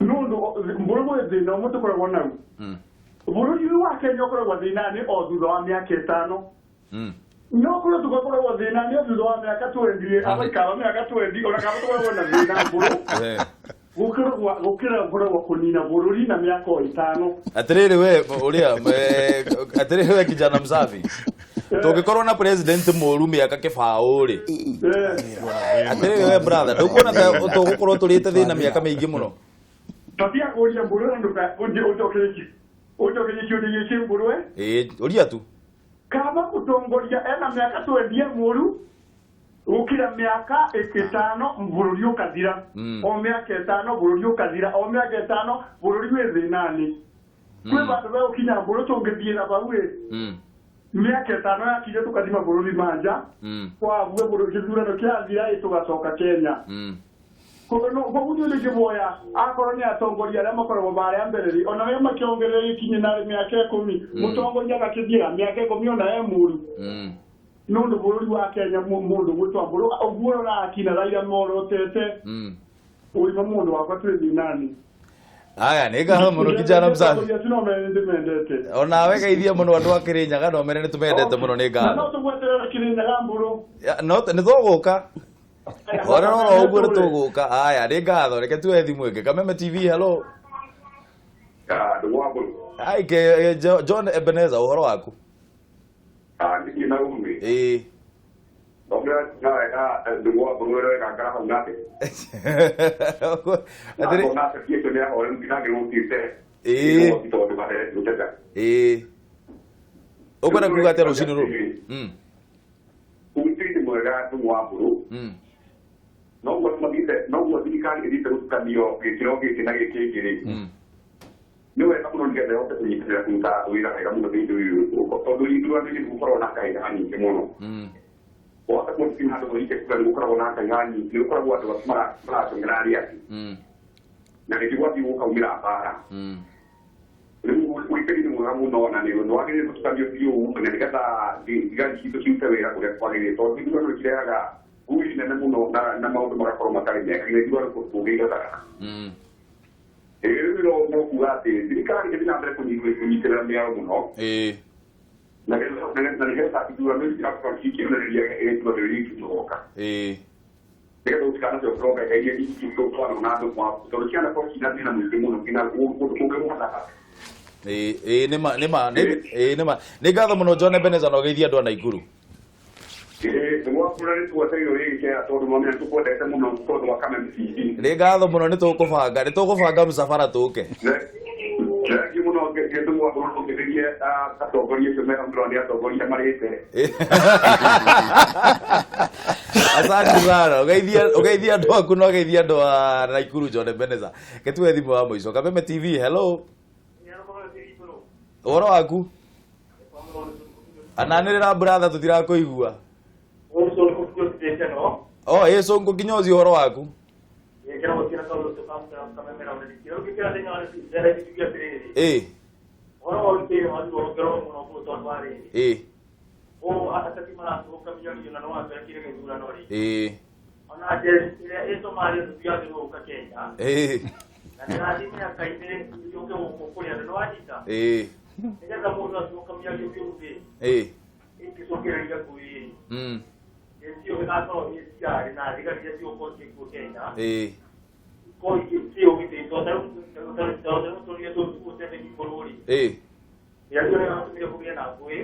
Nũndũ mbũrũ gwĩ thĩna ũmwe tũkoragwo nau bũrũri ũyũ wa Kenya, ũkoragwo thĩna-inĩ o thutha wa mĩaka 5. No korwo tũgakoragwo thĩna-inĩ o thutha wa mĩaka 20, abaikara mĩaka 20, ona kaba tũkoragwo na thĩna mbũrũ gũkĩra gũkoragwo kũnina bũrũri na mĩaka o 5. Atiriri we uria, atiriri we kijana msafi, tũngĩkorwo na president mũru mĩaka 20 rĩ, atiriri we brother, ndũkuona ta tũgũkorwo tũrĩte thĩna mĩaka mĩingĩ mũno? Tabia kũria mbũrũ na ndũka ũnjokerie kĩũria gĩkĩ, mbũrũ. Ĩĩ, ũria tu. Kaba mũtongoria ena mĩaka 20 e mũru gũkĩra mĩaka 5 bũrũri ũkathira. O mĩaka 5 bũrũri ũkathira, o mĩaka 5 bũrũri wĩ thĩna-inĩ. Kwĩ vandũ begũkinya mbũrũ tũngĩthiĩra bau ĩ mĩaka 5 yakinya tũkathima bũrũri manja kwabue bũrũri gĩthurano kĩathira ĩ tũgacoka Kenya. Koguo niĩ ndĩkĩboya akorwo nĩ atongoria arĩa makoragwo barĩa mbere rĩ, ona rĩo makĩongerere ikinyi narĩ mĩaka 10, mũtongoria agakĩthiĩra mĩaka 10 ona e mũru. Nũndũ bũrũri wa Kenya mũndũ gwĩtwa mbũrũ ũguo ũrakina Raila morotete ũima mũndũ wakwa twĩ thĩna-inĩ. Aya, nĩ ngatho mũno kijana msafi. Atongoria no mere nĩndĩmendete. Onawe geithia mũno andũ a Kĩrĩnyaga, no mere nĩ tũmendete mũno, nĩ Na no ngatho. tũgweterera Kĩrĩnyaga, mbũrũ. Ya, no nĩ tũgũka horera oro ũguo, nĩ tũgũka. Aya, nĩ ngatho, reke tuoe thimũ ĩngĩ. Kameme TV, hello. Ndũgũ wa Mbũrũ. Ai, John Ebenezer, ũhoro waku? Nĩthiĩ na umĩ. Ĩĩ. Na wega, ndũgũ wa Mbũrũ, wega ngara hau nake. Atĩrĩ- Nake atĩ nĩ ahoreru nginya ngĩgũkĩte. Tondũ gũteta. Ĩĩ, ũkwenda kuga atĩa rũcinĩ rũrũ? Ũgitĩri nĩ mwega, ndũgũ wa Mbũrũ. Noguo mathiĩte, noguo thirikari ĩthiĩte gũtukanio gĩkĩro gĩkĩ na gĩkĩ kĩngĩ rĩ, nĩ wega mũno nĩgetha ĩhote kũnyitĩrĩra kũruta wĩra wega mũno thĩinĩ ũyũ, tondũ ithurano-inĩ nĩ gũkoragwo na kahiga nyingĩ mũno. Wahota kuona handũ gũike kura nĩ gũkoragwo na kahiga nyingĩ, nĩ gũkoragwo andũ maracongera arĩa angĩ, na rĩngĩ gwathiĩ gũkaumĩra mbara. Rĩu ũgitĩri nĩ mwega mũno na nĩ wagĩrĩire gũtukanio biũ na nĩgetha thigari citũ cirute wĩra ũrĩa kwagĩrĩire, tondũ ithurano nĩ cirehaga ngũĩ nene mũno na maũndũ magakorwo matarĩ mega nginya ithurano kũngĩigathaga. Rĩu no kuga atĩ thirikari ĩthiĩ na mbere kũnyitĩrĩra mĩaro mũno na nĩgetha ithurano ici cirakorwo cikĩonereria gĩthurano gĩkĩ gĩgoka, nĩgetha gũtikanacokerwo iria ingĩ twana na andũ tondũ cianakorwo cina thĩna mũingĩ mũno nginya kũndũ kũngĩ gũgathaga. Ĩĩ, nĩ ma, nĩ ma, ĩĩ, nĩ ma. Nĩ ngatho mũno, John Ebenezer, na ũgeithie andũ a Naikuru. Ĩĩ, nĩgwakũra nĩ tũgwetereirwo gĩgĩkera tondũ mamenya nĩtũkwendete mũno tondũ wa Kameme TV. Nĩ ngatho mũno, nĩ tũkũbanga mũcabara tũke. Thengiũ mũno ngĩtũmwo ngĩthĩrie atongoria acio me hau, ndĩrona nĩ atongoria marĩte. Asante sana, ũgeithie andũ aku na ũgeithie andũ a Naikuru. John Ebenezer, gĩtuwe thimũ wa mũico. Kameme TV, hello, ũhoro waku? Ananĩrĩra brother, tũtirakũigua. O ĩ cũngũ kinyozi, ũhoro waku? Ĩ. Ũhoro wa ũgitĩri wongererwo mũno kũu tondũ wa rĩrĩ ũũ ateti maratũka mĩario na no wambere gĩthurano rĩ, ona njeci ĩrĩa ĩ Somalia tũtigathĩ gũka Kenya na ndĩrathiĩ mĩaka-inĩ yũke gũkũ kũrĩ andũ nĩwanyita nĩgetha mũndũ acoka mĩario mĩũru rĩ ĩngĩcũngĩrĩria ngũĩ rĩ, njeci ĩyo. ĩgakorwo ĩ CR na thigari iria cigũkorwo ciĩkuo Kenya ikorwo ciĩ ũgitĩri tondũ ta rĩu tũrire tũtete igũrũ rĩ mĩario nĩ yatũmire kũgĩe na ngũĩ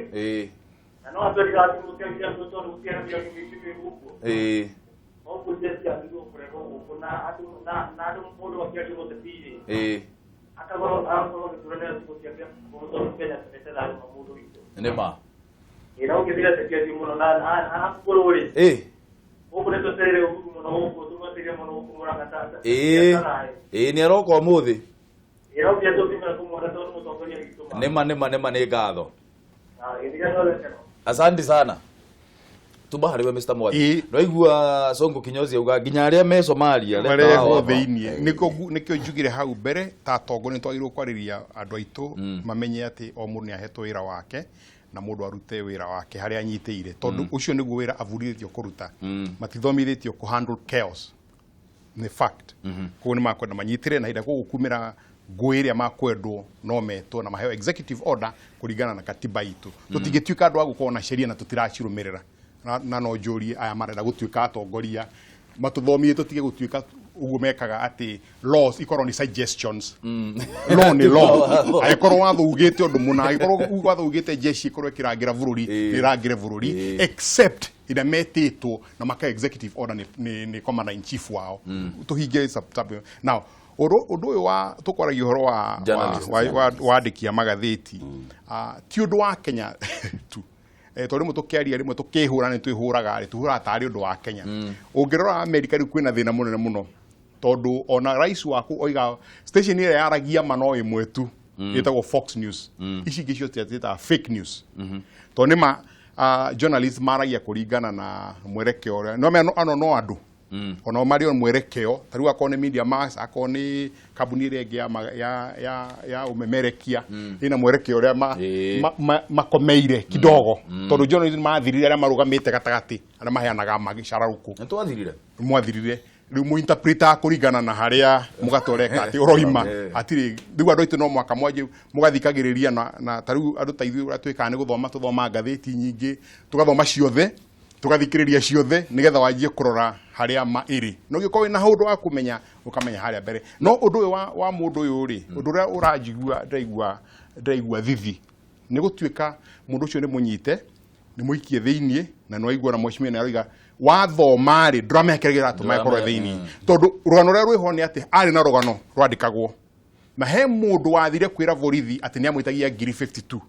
na no atwĩrire atĩ gũtiagire tondũ gũtiarĩ mĩario mĩingĩ gũkũ koguo jeshi yagĩrĩirwo kũrehwo gũkũ na andũ na andũ mũndũ akĩaria mũteti-rĩ agakorwo agĩturanĩra ciugo ciake mũno tondũ Kenya twendete thayũ wa mũndũ witũ. Nĩ ma. Ĩ na ũngĩthira ateti acio mũno na gũkũ rĩ gũkũ nĩ twetereire Uhuru mũno gũkũ tũmwetereire mũno gũkũ Murang'a ta Ĩ nĩ aroka ũmũthĩ. Ĩ no nginya tũngĩmera kũmuona tondũ nĩ mũtongoria witũ ma. Nĩ ma nĩ ma nĩ ma nĩ ngatho. Gĩthiga ciothe. Asante sana. Tuba harĩ we Mr. Mwathi. Nĩwaigua Sonko Kinyozi auga nginya arĩa me Somalia leta marehwo wao hapa. thĩiniĩ. Nĩkĩo njugire hau mbere ta atongoria nĩ twagĩrĩirwo kwarĩria andũ aitũ mamenye atĩ o mũndũ nĩ ahetwo wĩra wake na mũndũ arute wĩra wake harĩa anyitĩire tondũ ũcio nĩguo wĩra avundithĩtio kũruta. Matithomithĩtio kũ handle chaos nĩ fact. Koguo nĩ makwenda manyitĩre na hĩndĩ ĩrĩa gũgũkumĩra ngũĩ ĩrĩa makwendwo no metwo na maheo executive order kũringana na katiba itũ. Tũtingĩtuĩka andũ a gũkorwo na sheria na tũtiracirũmĩrĩra. Na no njũrie aya marenda gũtuĩka atongoria matũthomithie tũtige gũtuĩka ũguo mekaga atĩ laws ikorwo nĩ suggestions. Law nĩ law. Angĩkorwo watho ugĩte ũndũ mũna, angĩkorwo watho ugĩte jeshi ĩkorwo ĩkĩrangĩra bũrũri, ĩrangĩre bũrũri except ĩrĩa metĩtwo na maka executive order nĩ commander in chief wao. Tũhinge sub now ũndũ ũyũ wa tũkwaragia ũhoro wa wandĩki a magathĩti ti ũndũ wa Kenya tu. Tondũ rĩmwe tũkĩaria rĩmwe tũkĩhũra nĩ twĩhũraga rĩ tũhũraga tarĩ ũndũ wa Kenya. Ũngĩrora Amerika rĩu kwĩna thĩna mũnene mũno tondũ ona rais waku oiga station ĩrĩa yaragia ma no ĩmwe tu ĩtagwo Fox News. Ici ingĩ ciothe ciĩtaga fake news. Tondũ nĩ ma journalists maragia kũringana na mwerekeo ũrĩa no mea ano no andũ ona marĩ o mwerekeo ta rĩu akorwo nĩ Media Max akorwo nĩ kambuni ĩrĩa ĩngĩ ya ũmemerekia ĩna mwerekeo ũrĩa makomeire kidogo tondũ journalism mathirire arĩa marũgamĩte gatagatĩ arĩa maheanaga magĩcararũkũ. Nĩ twathirire. Mwathirire rĩu mũinterpretaga kũringana na harĩa mũgatoreka atĩ ũroima hatirĩ rĩu andũ aitũ no mwaka mwanjie mũgathikagĩrĩria na ta rĩu andũ ta ithuĩ ũrĩa twĩkaga nĩ gũthoma tũthoma ngathĩti nyingĩ tũgathoma ciothe tũgathikĩrĩria ciothe nĩgetha wanjie kũrora harĩa ma ĩrĩ no ũngĩkorwo wĩna ũndũ wa kũmenya ũkamenya harĩa mbere no ũndũ ũyũ wa mũndũ ũyũ rĩ ũndũ ũrĩa ũranjigua ndĩraigua thithi nĩ gũtuĩka mũndũ ũcio nĩ mũnyite nĩ mũikie thĩiniĩ na nĩ waigua na mheshimiwa nĩ aroiga wathoma rĩ ndũramenya kĩrĩa kĩratũma ĩkorwo thĩiniĩ tondũ rũgano rũrĩa rwĩho nĩ atĩ arĩ na rũgano rwandĩkagwo na he mũndũ wathire kwĩra borithi atĩ nĩ amwĩtagia ngiri 52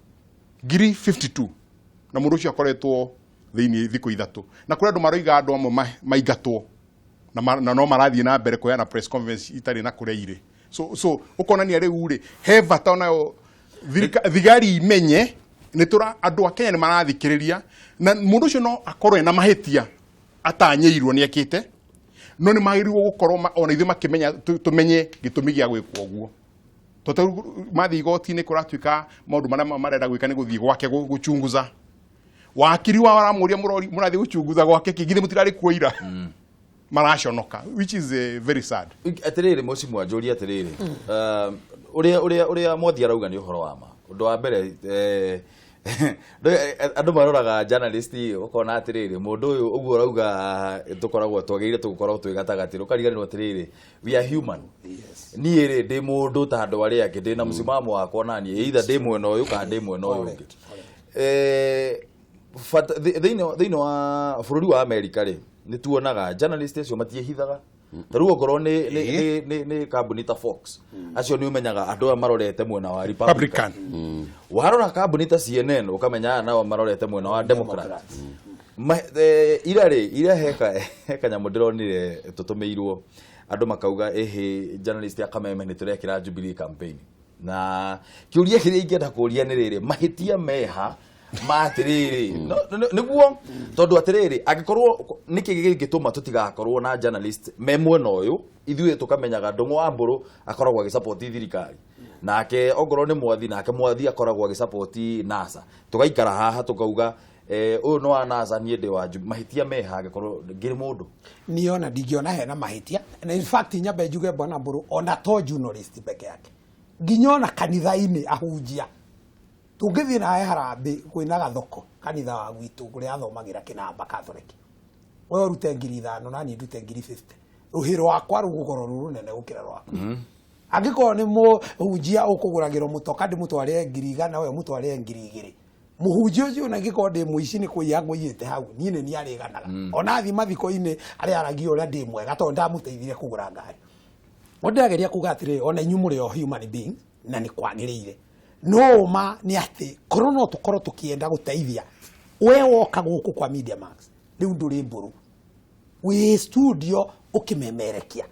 ngiri 52 na mũndũ ũcio akoretwo thĩiniĩ thikũ ithatũ na kũrĩ andũ maroiga andũ amwe maingatwo na no marathiĩ na mbere kũheana press conference itarĩ na kũrĩa irĩ so ũkonania rĩu rĩ he bata onayo thigari imenye nĩ tũra andũ a Kenya nĩ marathikĩrĩria na mũndũ ũcio no akorwo ena mahĩtia atanyĩirwo nĩ ekĩte no nĩ magĩrĩirwo gũkorwo ona ithuĩ makĩmenya tũmenye gĩtũmi gĩa gwĩkwo ũguo tondũ mathiĩ igoti-inĩ kũratuĩka maũndũ marĩa marenda gwĩka nĩ gũthiĩ gwake gũchunguza wakiri wao aramũria mũrathiĩ gũchunguza gwake kĩ githĩ mũtirarĩ kuo ira maraconoka which is very sad. Atĩrĩrĩ mheshimiwa njũrie atĩrĩrĩ ũrĩa Mwathi arauga nĩ ũhoro wa ma ũndũ wa mbere andũ maroraga journalist ũkona atĩrĩrĩ mũndũ ũyũ ũguo ũrauga tũkoragwo twagĩrĩire tũgũkorwo twĩ gatagatĩ ũkariganĩrwo atĩrĩrĩ we are human. Niĩ rĩ ndĩ mũndũ ta andũ arĩa angĩ ndĩ na mũsimamo wakwa na niĩ either ndĩ mwena ũyũ kana ndĩ mwena ũyũ ũngĩ. Thĩinĩ wa bũrũri wa Amerika rĩ nĩ tuonaga journalist acio matiĩhithaga ta rĩu okorwo nĩ kambuni ta Fox acio nĩ ũmenyaga andũ aya marorete mwena wa Republican. Warora kambuni ta CNN ũkamenya aya nao marorete mwena wa Democrat. Ira rĩ ira he kanyamũ ndĩronire tũtũmĩirwo andũ makauga ĩhĩ journalist ya Kameme nĩ tũrekĩra Jubilee campaign na kĩũria kĩrĩa ingĩenda kũria nĩ rĩrĩ mahĩtia meha ma atĩrĩrĩ nĩguo tondũ atĩrĩrĩ angĩkorwo nĩkĩ gĩngĩtũma tũtigakorwo na journalist me mwena ũyũ ithuĩ tũkamenyaga Ndung'u wa Mbũrũ akoragwo agĩsupport thirikari nake ongorwo nĩ Mwathi nake Mwathi akoragwo agĩsupport NASA tũgaikara haha tũkauga ũyũ nĩ wa NASA niĩ ndĩ wa mahĩtia meha angĩkorwo ngĩrĩ mũndũ niĩ ona ndingĩona hena mahĩtia na in fact nyambe njuge Bwana Mbũrũ ona to journalist peke yake nginya ona kanitha-inĩ ahunjia tũngĩthiĩ nawe harambĩ kwĩna gathoko kanitha wa gwitũ kũrĩa athomagĩra kĩnamba Catholic We ũrute 5,000 na niĩ ndute 50,000, rũhĩ rwakwa rũgũkorwo rũ rũnene gũkĩra rwaku. Angĩkorwo nĩ mũhunjia ũkũgũragĩrwo mũtoka ndĩmũtwarĩre 100,000, we ũmũtwarĩre 2,000. Mũhunjia ũcio ona angĩkorwo ndĩ mũici nĩ kũiya ngũiyĩte hau, niĩ nĩ niĩ arĩganaga. Ona athiĩ mathiko-inĩ arĩaragia ũrĩa ndĩ mwega tondũ ndamũteithirie kũgũra ngari. No ndĩrageria kuga atĩrĩrĩ, ona inyuĩ mũrĩ o human beings na nĩ kwagĩrĩire. No ũma nĩ atĩ korwo no tũkorwo tũkĩenda gũteithia, we woka gũkũ kwa Media Max rĩu ndũrĩ mbũrũ, wĩ studio ũkĩmemerekia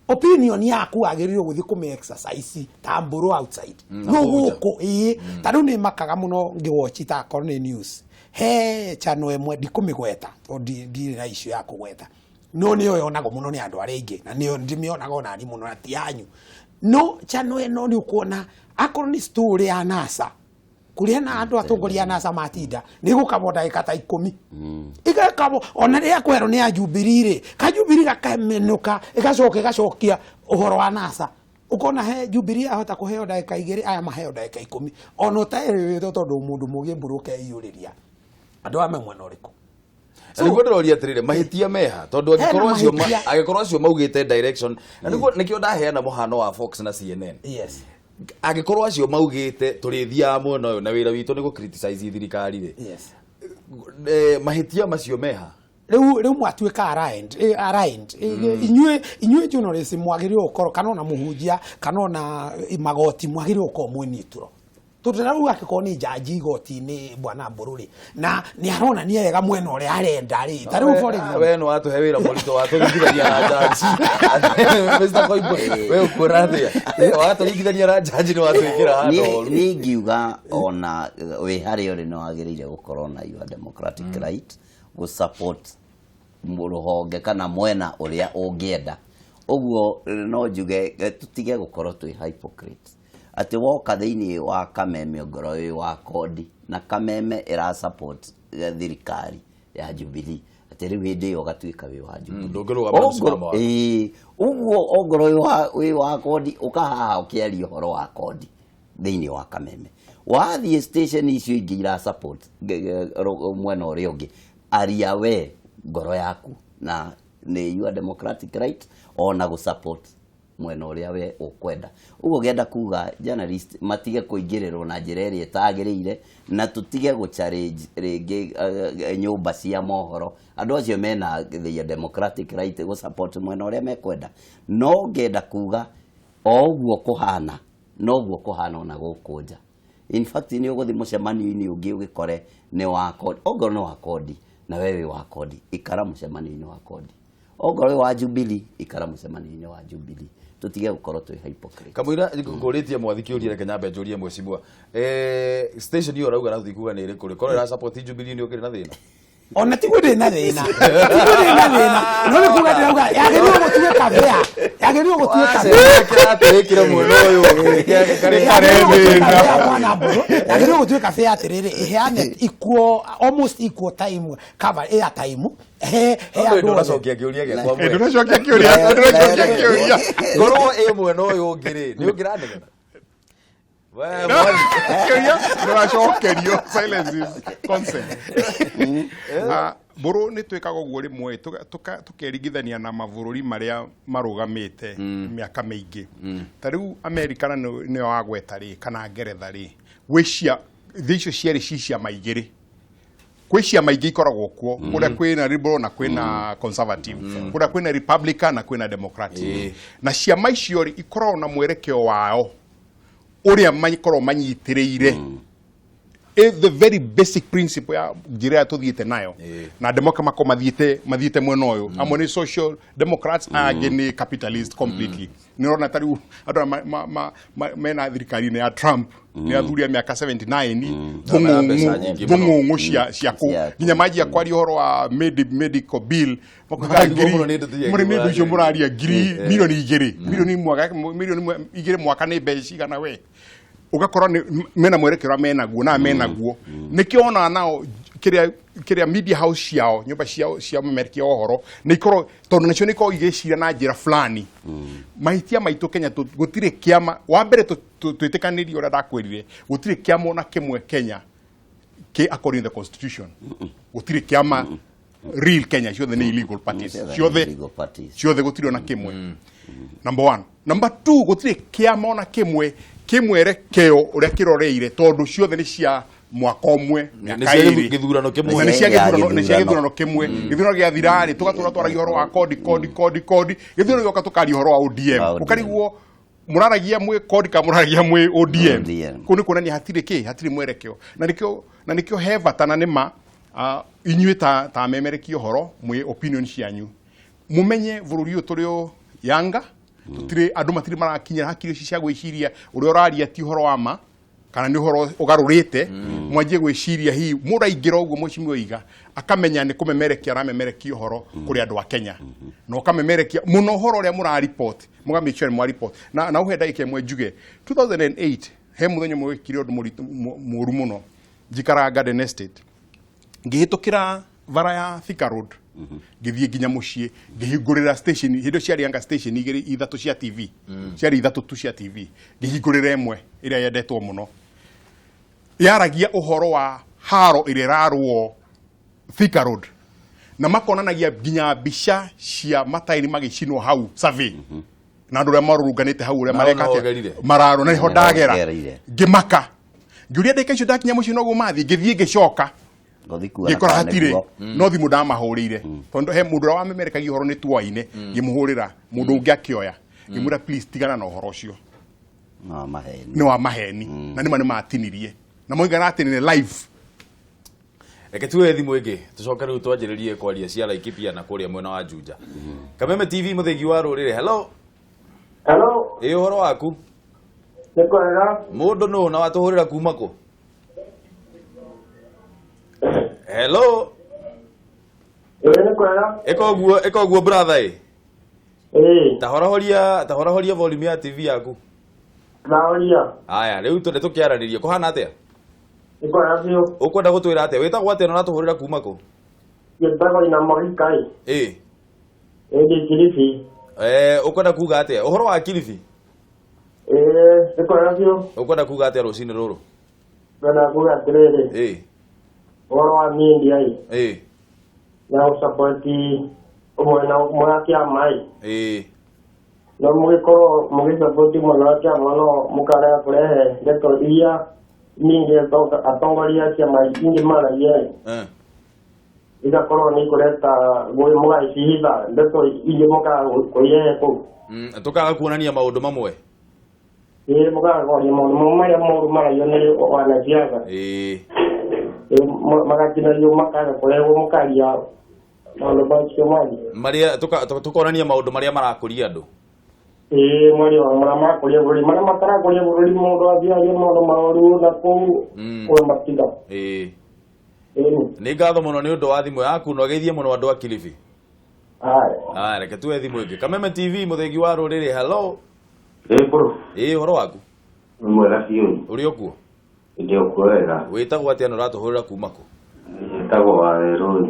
opinion yaku, wagĩrĩirwo gũthiĩ kũmĩ exercise ta mbũrũ outside. No gũkũ ĩĩ, ta rĩu nĩ makaga mũno ngĩwatch ta akorwo nĩ news he channel ĩmwe, ndikũmĩgweta tondũ ndirĩ na issue ya kũgweta, no nĩyo yonagwo mũno nĩ andũ arĩa aingĩ na nĩyo ndĩmĩonaga onani mũno na ti yanyu. No channel ĩno nĩ ũkuona akorwo nĩ story ya NASA kũrĩa na andũ atongoria a NASA matinda nĩ gũkabwo ndagĩka ta 10, ĩgakabwo ona rĩrĩa kwerwo nĩ ya Jubilee rĩ, ka Jubilee gakamenũka, ĩgacoka ĩgacokia ũhoro wa NASA. Ũkona he Jubilee ahota kũheo ndagĩka 2, aya maheo ndagĩka 10, ona ũtaĩrĩrĩtwo tondũ mũndũ mũgĩ mbũrũ ũkeiyũrĩria andũ aya me mwena ũrĩkũ. Na nĩguo ndĩroria atĩrĩrĩ, mahĩtia meha? Tondũ Hena angĩkorwo acio mahĩtia. Angĩkorwo acio maugĩte direction na nĩguo nĩkĩo ndaheana mũhano wa Fox na CNN. Angĩkorwo acio maugĩte tũrĩthiaga mwena ũyũ na wĩra witũ nĩ gũ criticize thirikari rĩ, mahĩtia macio meha? Rĩu mwatuĩka aligned, aligned. Inyuĩ journalist mwagĩrĩirwo gũkorwo kana ona mũhunjia kana ona magoti mwagĩrĩirwo gũkorwo mwĩ neutral, tondũ rĩu angĩkorwo nĩ njanji igoti-inĩ bwana Mbũrũ rĩ, na nĩ aronania wega mwena ũrĩa arenda rĩ, ta rĩu for example We nĩ watũhe wĩra mũritũ watũringithania na njanji. Mr. Koimbũri, we ũkuona atĩa? Watũringithania na njanji nĩ watwĩkĩra handũ horu. Niĩ ingiuga ona wĩ harĩa ũrĩ nĩ wagĩrĩire gũkorwo na your democratic right gũ support rũhonge kana mwena ũrĩa ũngĩenda. Ũguo no njuge tũtige gũkorwo twĩ hypocrite atĩ woka thĩinĩ wa Kameme ongorwo wĩ wa kodi na Kameme ĩra support thirikari ya Jubilee, atĩ rĩu hĩndĩ ĩyo ũgatuĩka wĩ wa Jubilee. Ndũngĩrũgama na mũsimamo waku. Ĩĩ, ũguo ongorwo wĩ wa kodi ũkahaha ũkĩaria ũhoro wa kodi thĩinĩ wa Kameme, wathiĩ station icio ingĩ ira support mwena ũrĩa ũngĩ, aria we ngoro yaku na nĩ your democratic right ona gũ support mwena ũrĩa we ũkwenda. Ũguo ngenda kuga journalist matige kũingĩrĩrwo na njĩra ĩrĩa ĩtagĩrĩire, na tũtige gũ challenge rĩngĩ nyũmba cia mohoro. Andũ acio mena the democratic right gũ support mwena ũrĩa mekwenda, no ngenda kuga o ũguo kũhana noguo kũhana ona gũkũ nja. In fact nĩ ũgũthiĩ mũcemanio-inĩ ũngĩ ũgĩkore nĩ wa kodi, ongorwo nĩ wa kodi na we wĩ wa kodi, ikara mũcemanio-inĩ wa kodi, ongorwo wĩ wa Jubilee, ikara mũcemanio-inĩ wa Jubilee. Tũtige gũkorwo twĩ hypocrite. Kamũira ngũrĩtie mwathi kĩũria, reke nyambe njũrie mheshimiwa. Station ĩyo ũrauga na tũtikuga nĩ ĩrĩkũ rĩ, korwo ĩra support Jubilee nĩ ũkĩrĩ na thĩna? Ona tiguo ndĩ na thĩna, tiguo ndĩ na thĩna, no nĩ kuga ndĩrauga yagĩrĩirwo gũtuĩka fair, yagĩrĩirwo gũtuĩka fair. Kĩratwĩkĩre mwena ũyũ Yagĩrĩirwo gũtuĩka fair, mwana Mbũrũ, yagĩrĩirwo gũtuĩka fair atĩrĩrĩ, ĩheane equal, almost equal time cover air time he andũ othe. Ndũracokia kĩũria gĩakwa. Ndũracokia kĩũria, ndũracokia kĩũria. Korwo ĩ mwena ũyũ ũngĩ rĩ, nĩ ũngĩranegena? We, mwathi. Kĩũria ndũracokerio, silence is consent. Mbũrũ nĩ twĩkaga ũguo rĩmwe tũkeringithania na mabũrũri marĩa marũgamĩte mĩaka mĩingĩ. Ta rĩu Amerika na nĩyo wagweta rĩ, kana Ngeretha rĩ, gwĩ cia thĩ icio cierĩ ci ciama igĩrĩ, kwĩ ciama ingĩ ikoragwo kuo, kũrĩa kwĩna Liberal na kwĩna Conservative, kũrĩa kwĩna Republican na kwĩna Democratic. Na ciama icio rĩ, ikoragwo na mwerekeo wao ũrĩa makoragwo manyitĩrĩire. The very basic principle ya njĩra ĩrĩa tũthiĩte nayo na Democrat makorwo mathiĩte mwena ũyũ, amwe nĩ social democrats, angĩ nĩ capitalist completely. Nĩ ũrona ta rĩu andũ aya mena thirikari-inĩ ya Trump nĩ athuri a mĩaka 79. Mena mbeca nyingĩ mũno. Thũng'ũng'ũ cia kũ nginya manjia kwaria ũhoro wa medical bill makuga Mararigwo mũno nĩ ndeto iria mũrĩ nĩ icio mũraria. Mũraria 2 milioni, milioni 2 mwaka nĩ mbeca cigana? We ũgakora nĩ mena mwerekero menaguo na menaguo nĩkĩo ona nao kĩrĩa media house ciao, nyũmba ciao cia memerekia ũhoro nĩ ikorwo, tondũ nacio nĩ ikoragwo igĩciria na njĩra fulani. Mahĩtia maitũ Kenya, gũtirĩ kĩama wa mbere twĩtĩkanĩrie ũrĩa ndakwĩrire, gũtirĩ kĩama ona kĩmwe Kenya kĩ according to the constitution, gũtirĩ kĩama. real Kenya, ciothe nĩ illegal parties. Ciothe nĩ Ciothe illegal parties. Ciothe gũtirĩ ona kĩmwe. Number one. Number two, gũtirĩ kĩama ona kĩmwe kĩmwerekeo ũrĩa kĩroreire, tondũ ciothe nĩ cia mwaka ũmwe, Nĩ mĩaka cia 2. gĩthurano kĩmwe. Na nĩ cia Ya gĩthurano, nĩ cia gĩthurano. gĩthurano kĩmwe. Gĩthurano gĩathira rĩ, tũgatũra twaragia ũhoro wa kodi, kodi, kodi, kodi. Gĩthurano gĩoka tũkaria ũhoro wa ODM. Wa ODM. Ũkarigwo mũraragia mwĩ kodi kana mũraragia mwĩ ODM? ODM. Kũu nĩ kuonania hatirĩ kĩ, hatirĩ mwerekeo, na nĩkĩo he bata na nĩma inyuĩ ta amemerekia ũhoro mwĩ opinion cianyu mumenye bũrũri ũyũ tũrĩ o yanga tũtirĩ andũ matirĩ marakinyĩra hakiri ici cia gwĩciria ũrĩa ũraria ti ũhoro wa ma kana nĩ ũhoro ũgarũrĩte. Mwanjie gwĩciria hihi mũndũ aingĩra ũguo mheshimiwa Iga akamenya nĩ kũmemerekia aramemerekia ũhoro kũrĩ andũ a Kenya, na ũkamemerekia mũno ũhoro ũrĩa mũraripot, mũga make sure nĩ mwaripot na ũhe ndagĩka ĩmwe njuge 2008 he mũthenya ũmwe wekire ũndũ mũritũ mũru mũno. Njikaraga Garden Estate, ngĩhĩtũkĩra bara ya Thika Road ngĩthiĩ nginya mũciĩ, ngĩhingũrĩra station. Hĩndĩ ĩyo ciarĩ anga station igĩrĩ ithatũ cia TV, ciarĩ ithatũ tu cia TV. Ngĩhingũrĩra ĩmwe ĩrĩa yendetwo mũno, yaragia ũhoro wa haro ĩrĩa ĩrarũo Thika Road, na makonanagia nginya mbica cia matairi magĩcinwo hau survey na andũ arĩa marũrũnganĩte hau ũrĩa Na mareka hau atĩa. nĩho ũgerire? Mararũ na nĩho Nĩho ndagera. ũgereire. Ngĩmaka, ngĩũria ndagĩka icio ndakinya mũciĩ noguo mathiĩ, ngĩthiĩ ngĩcoka Ngũthiĩ kuona ngĩkora kana hatirĩ. nĩguo. No thimũ ndamahũrĩire, tondũ he mũndũ ũrĩa wamemerekagia ũhoro nĩ tuoaine. Ngĩmũhũrĩra, mũndũ ũngĩ akĩoya, ngĩmwĩra, "Please tigana na ũhoro ũcio." No maheni. Nĩ wa maheni, na nĩma nĩ matinirie na moigana atĩ nĩ live. Reke tuoe thimũ ĩngĩ, tũcoke rĩu twanjĩrĩrie kwaria cia Laikipia na kũrĩa mwena wa Juja. Kameme TV, mũthĩgi wa rũrĩrĩ, hello. Hello. Ĩ, ũhoro waku? Nĩ kwega. Mũndũ nũ na watũhũrĩra kuma kũ? Hello. Ĩ, nĩ kwega. Ĩka ũguo, ĩka ũguo, brother. Ĩ. Ĩ. Tahorahoria, tahorahoria volume ya TV yaku. Ndahoria. Aya, rĩu tũrĩ tũkĩaranĩria. Kũhana atĩa? Nĩ kwega biũ. Ũkwenda gũtwĩra atĩa? Wĩtagwo atĩa na ũratũhũrĩra kuma kũ? Njĩtagwo ina Mogika ĩ. Ĩ. Ĩ, ndĩ Kilifi. Eh, ũkwenda kuga atĩa ũhoro wa Kilifi? Ĩ, nĩ kwega biũ. Ũkwenda kuga atĩa rũcinĩ rũrũ? Ngwenda kuga atĩrĩrĩ. Ũhoro wa media ĩ. Na gũcapoti mwena ũmwe wa kĩama ĩ. No mũgĩkorwo mũgĩcapoti mwena wa kĩama, no mũkarega kũrehe ndeto iria nyingĩ atongoria a ciama ingĩ maragia ĩ. Igakorwo nĩ ikũreta ngũĩ, mũgacihitha ndeto ingĩ, mũkaga kũirehe kũu. Tũkaga kuonania maũndũ mamwe. Ĩ, mũkaga kwaria maũndũ mamwe marĩa moru maragio nĩ wanasiasa. Ĩ, magatinagio, makaga kũrehwo, mũkaria maũndũ macio mangĩ. Marĩa tũkonania maũndũ marĩa marakũria andũ. Ĩ, mwaria wa marĩa marakũria bũrũri, marĩa matarakũria bũrũri, mũndũ athiaria maũndũ maũru na kũu kũu matiga. Ĩni. Nĩ ngatho mũno nĩ ũndũ wa thimũ yaku, na ũgeithie mũno andũ a Kilifi. Haya. Aya, reke tuoe thimũ ĩngĩ. Kameme TV, mũthĩgi wa rũrĩrĩ, hello. Ĩ bro. Ĩ, ũhoro waku? Nĩ mwega biũ. Ũrĩ o kuo? Ndĩ o kuo wega. Wĩtagwo atĩa na ũratũhũrĩra kuma kũ? Njĩtagwo Wawerũ.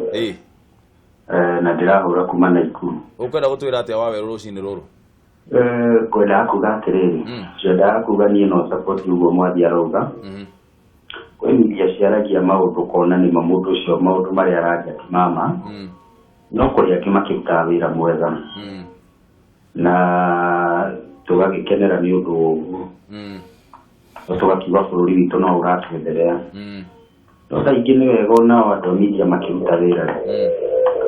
Na ndĩrahũra kuma Naikuru. Ũkwenda gũtwĩra atĩa, Wawerũ, rũcinĩ rũrũ? Ngwendaga kuga atĩrĩrĩ, ngwendaga kuga niĩ no support ũguo mwathi arauga. Kwĩ media ciaragia maũndũ ũkona nĩma mũndũ ũcio maũndũ marĩa araria ti mama, no kũrĩ angĩ makĩrutaga wĩra mwega na tũgagĩkenera nĩ ũndũ wa ũguo, na tũgakiuga bũrũri witũ no ũrakĩenderea. No thaa ingĩ nĩ wega onao andũ a media makĩruta wĩra,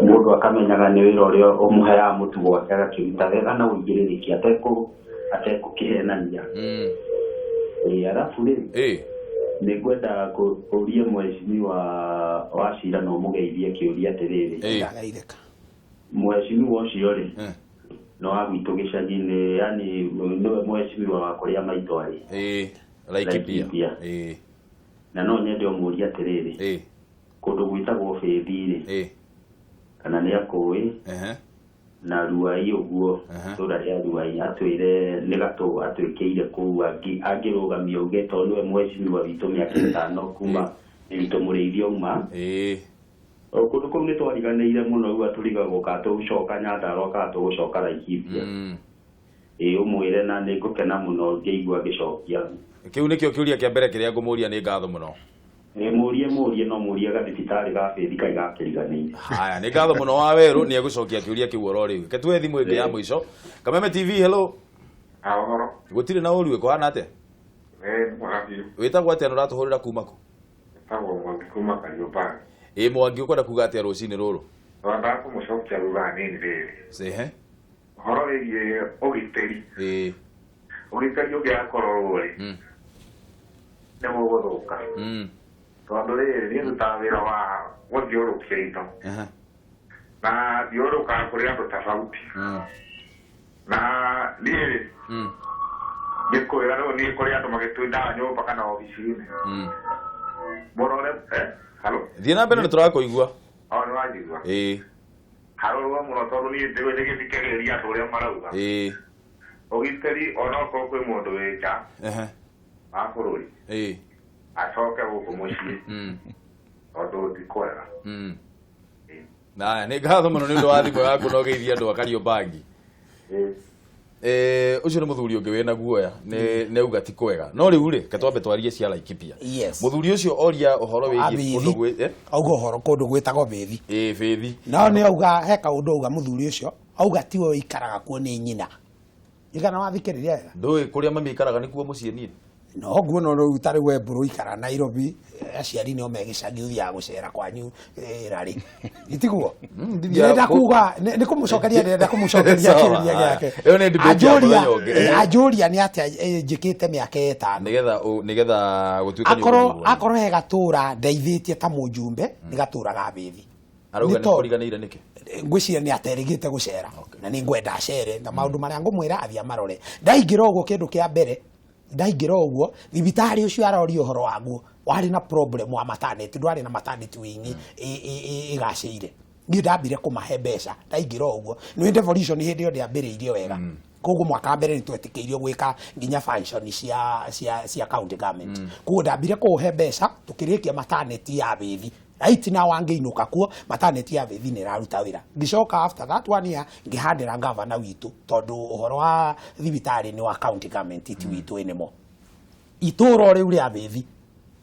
mũndũ akamenyaga nĩ wĩra ũrĩa ũmũheaga mũtu gwake, agakĩruta wega na ũigĩrĩrĩki atekũkĩhenania. Ĩ, arabu rĩ, nĩ ngwenda kũria mheshimiwa wa Cira na ũmũgeithie kĩũria atĩrĩrĩ. Ndagaithĩka. Mheshimiwa ũcio rĩ, no wa gwitũ gĩcagi-inĩ, yani nĩwe mheshimiwa wa kũrĩa maitũ arĩ. Ĩ, Laikipia. Laikipia. Na no nyende ũmũrie atĩrĩrĩ, kũndũ gwĩtagwo Bĩthi rĩ, kana nĩ akũĩ na Ruai ũguo, itũũra rĩa Ruai, atwĩre nĩ gatũ atwĩkĩire kũu angĩrũgamia uge tondũ nĩwe mheshimiwa witũ mĩaka 5 kuma witũ mũrĩithi auma. O kũndũ kũu nĩ twariganĩire mũno, rĩu atũrigagwo kana tũgũcoka Nyandarua kana tũgũcoka Laikipia. Ĩ, ũmwĩre na nĩ ngũkena mũno ngĩigua ngĩcokia. Kĩu nĩkĩo kĩũria kĩa mbere kĩrĩa ngũmũria. Nĩ ngatho mũno. Ĩ mũrie mũrie no mũrie gathibitarĩ ga Faith kai gakĩriganĩire. Haya, nĩ ngatho mũno wa werũ nĩ egũcokia kĩũria kĩu oro rĩu. Reke tuoe thimũ ĩngĩ ya mũico. Kameme TV, hello. Ũhoro. Gũtirĩ na ũru, kũhana atĩa? Nĩ mwega biũ. Wĩtagwo atĩa na ũratũhũrĩra kuma kũ? Wĩtagwo Mwangi kuma Kariobangi. Ĩ Mwangi, ũkwenda kuga atĩa rũcinĩ rũrũ? Twendaga kũmũcokia thutha hanini rĩrĩ. Ehe. Ũhoro wĩgiĩ ũgitĩri. Ĩĩ. Ũgitĩri ũngĩaga kũrorwo rĩ, nĩ gũgũthũka. Tondũ rĩrĩ, niĩ ndutaga wĩra wa gũthiũrũrũkia indo. Na thiũrũrũkaga kũrĩ andũ tofauti. Na niĩ rĩ, ngĩkwĩra rĩu niĩ kũrĩ andũ magĩtwindaga nyũmba kana obici-inĩ. Mũrore, hello? Thiĩ na mbere nĩ tũrakũigua. O, nĩ wanjigua? Ĩĩ. Harorwo mũno tondũ niĩ ndĩgĩthikagĩrĩria andũ ũrĩa marauga. Ĩĩ. Ũgitĩri onokorwo kwĩ mũndũ wĩ nja wa bũrũri. Ĩĩ. Acoke gũkũ mũciĩ. Tondũ ti kwega. Naya, nĩ ngatho mũno nĩ ũndũ wa thimũ yaku na ũgeithie andũ a Kariobangi. Ũcio nĩ mũthuri ũngĩ wĩna guoya, nĩ auga ti kwega. No rĩu rĩ, reke twambe twarie cia Laikipia. Yes. Mũthuri ũcio oria ũhoro wĩgiĩ Abithi. kũndũ gwĩ, eh? Auga ũhoro kũndũ gwĩtagwo Bithi. Ĩĩ, Bithi. No nĩ auga he kaũndũ auga mũthuri ũcio, auga tiwe ũikaraga kuo nĩ nyina. Igana wathikĩrĩria wega? Ndũĩ kũrĩa mami aikaraga nĩkuo mũciĩ niĩ? No nguona rĩu ta rĩu we mbũrũ ikara Nairobi, aciari nĩo me gĩcagi ũthiaga gũcera kwanyu, rarĩ. Itiguo? Ndĩrenda kuga, nĩ kũmũcokeria, ndĩrenda kũmũcokeria Sawa, kĩũria gĩake. Ĩyo nĩ debate ya mũthenya ũngĩ. Anjũria nĩ atĩa, njĩkĩte mĩaka ĩtano. Nĩgetha gũtuĩka nĩ Akorwo ũgũthurwo. akorwo he gatũra ndeithĩtie ta mũjumbe, nĩ gatũra ga Bithi. Arauga Nĩ nĩ tondũ kũriganĩire nĩkĩ? Ngwĩciria nĩ aterĩgĩte gũcera na nĩ ngwenda acere na maũndũ marĩa ngũmwĩra athiĩ amarore. Ndaingĩra ũguo kĩndũ kĩa mbere, ndaingĩra ũguo thibitarĩ ũcio aroria ũhoro waguo warĩ na problem wa maternity, ndwarĩ na maternity wing ĩgacĩire. Niĩ ndambire kũmahe mbeca ndaingĩra ũguo. Nĩ devolution hĩndĩ ĩyo ndĩambĩrĩirie wega. Koguo mwaka wa mbere nĩ twetĩkĩirio gwĩka nginya function cia county government. Koguo ndambire kũũhe mbeca tũkĩrĩkia maternity ya Bithi. Right now angĩinũka kuo maternity ya Bithi nĩ ĩraruta wĩra. Ngĩcoka after that one year ngĩhandĩra governor witũ tondũ ũhoro wa thibitarĩ nĩ wa county government ti witũ anymore. Itũũra rĩu rĩa Bithi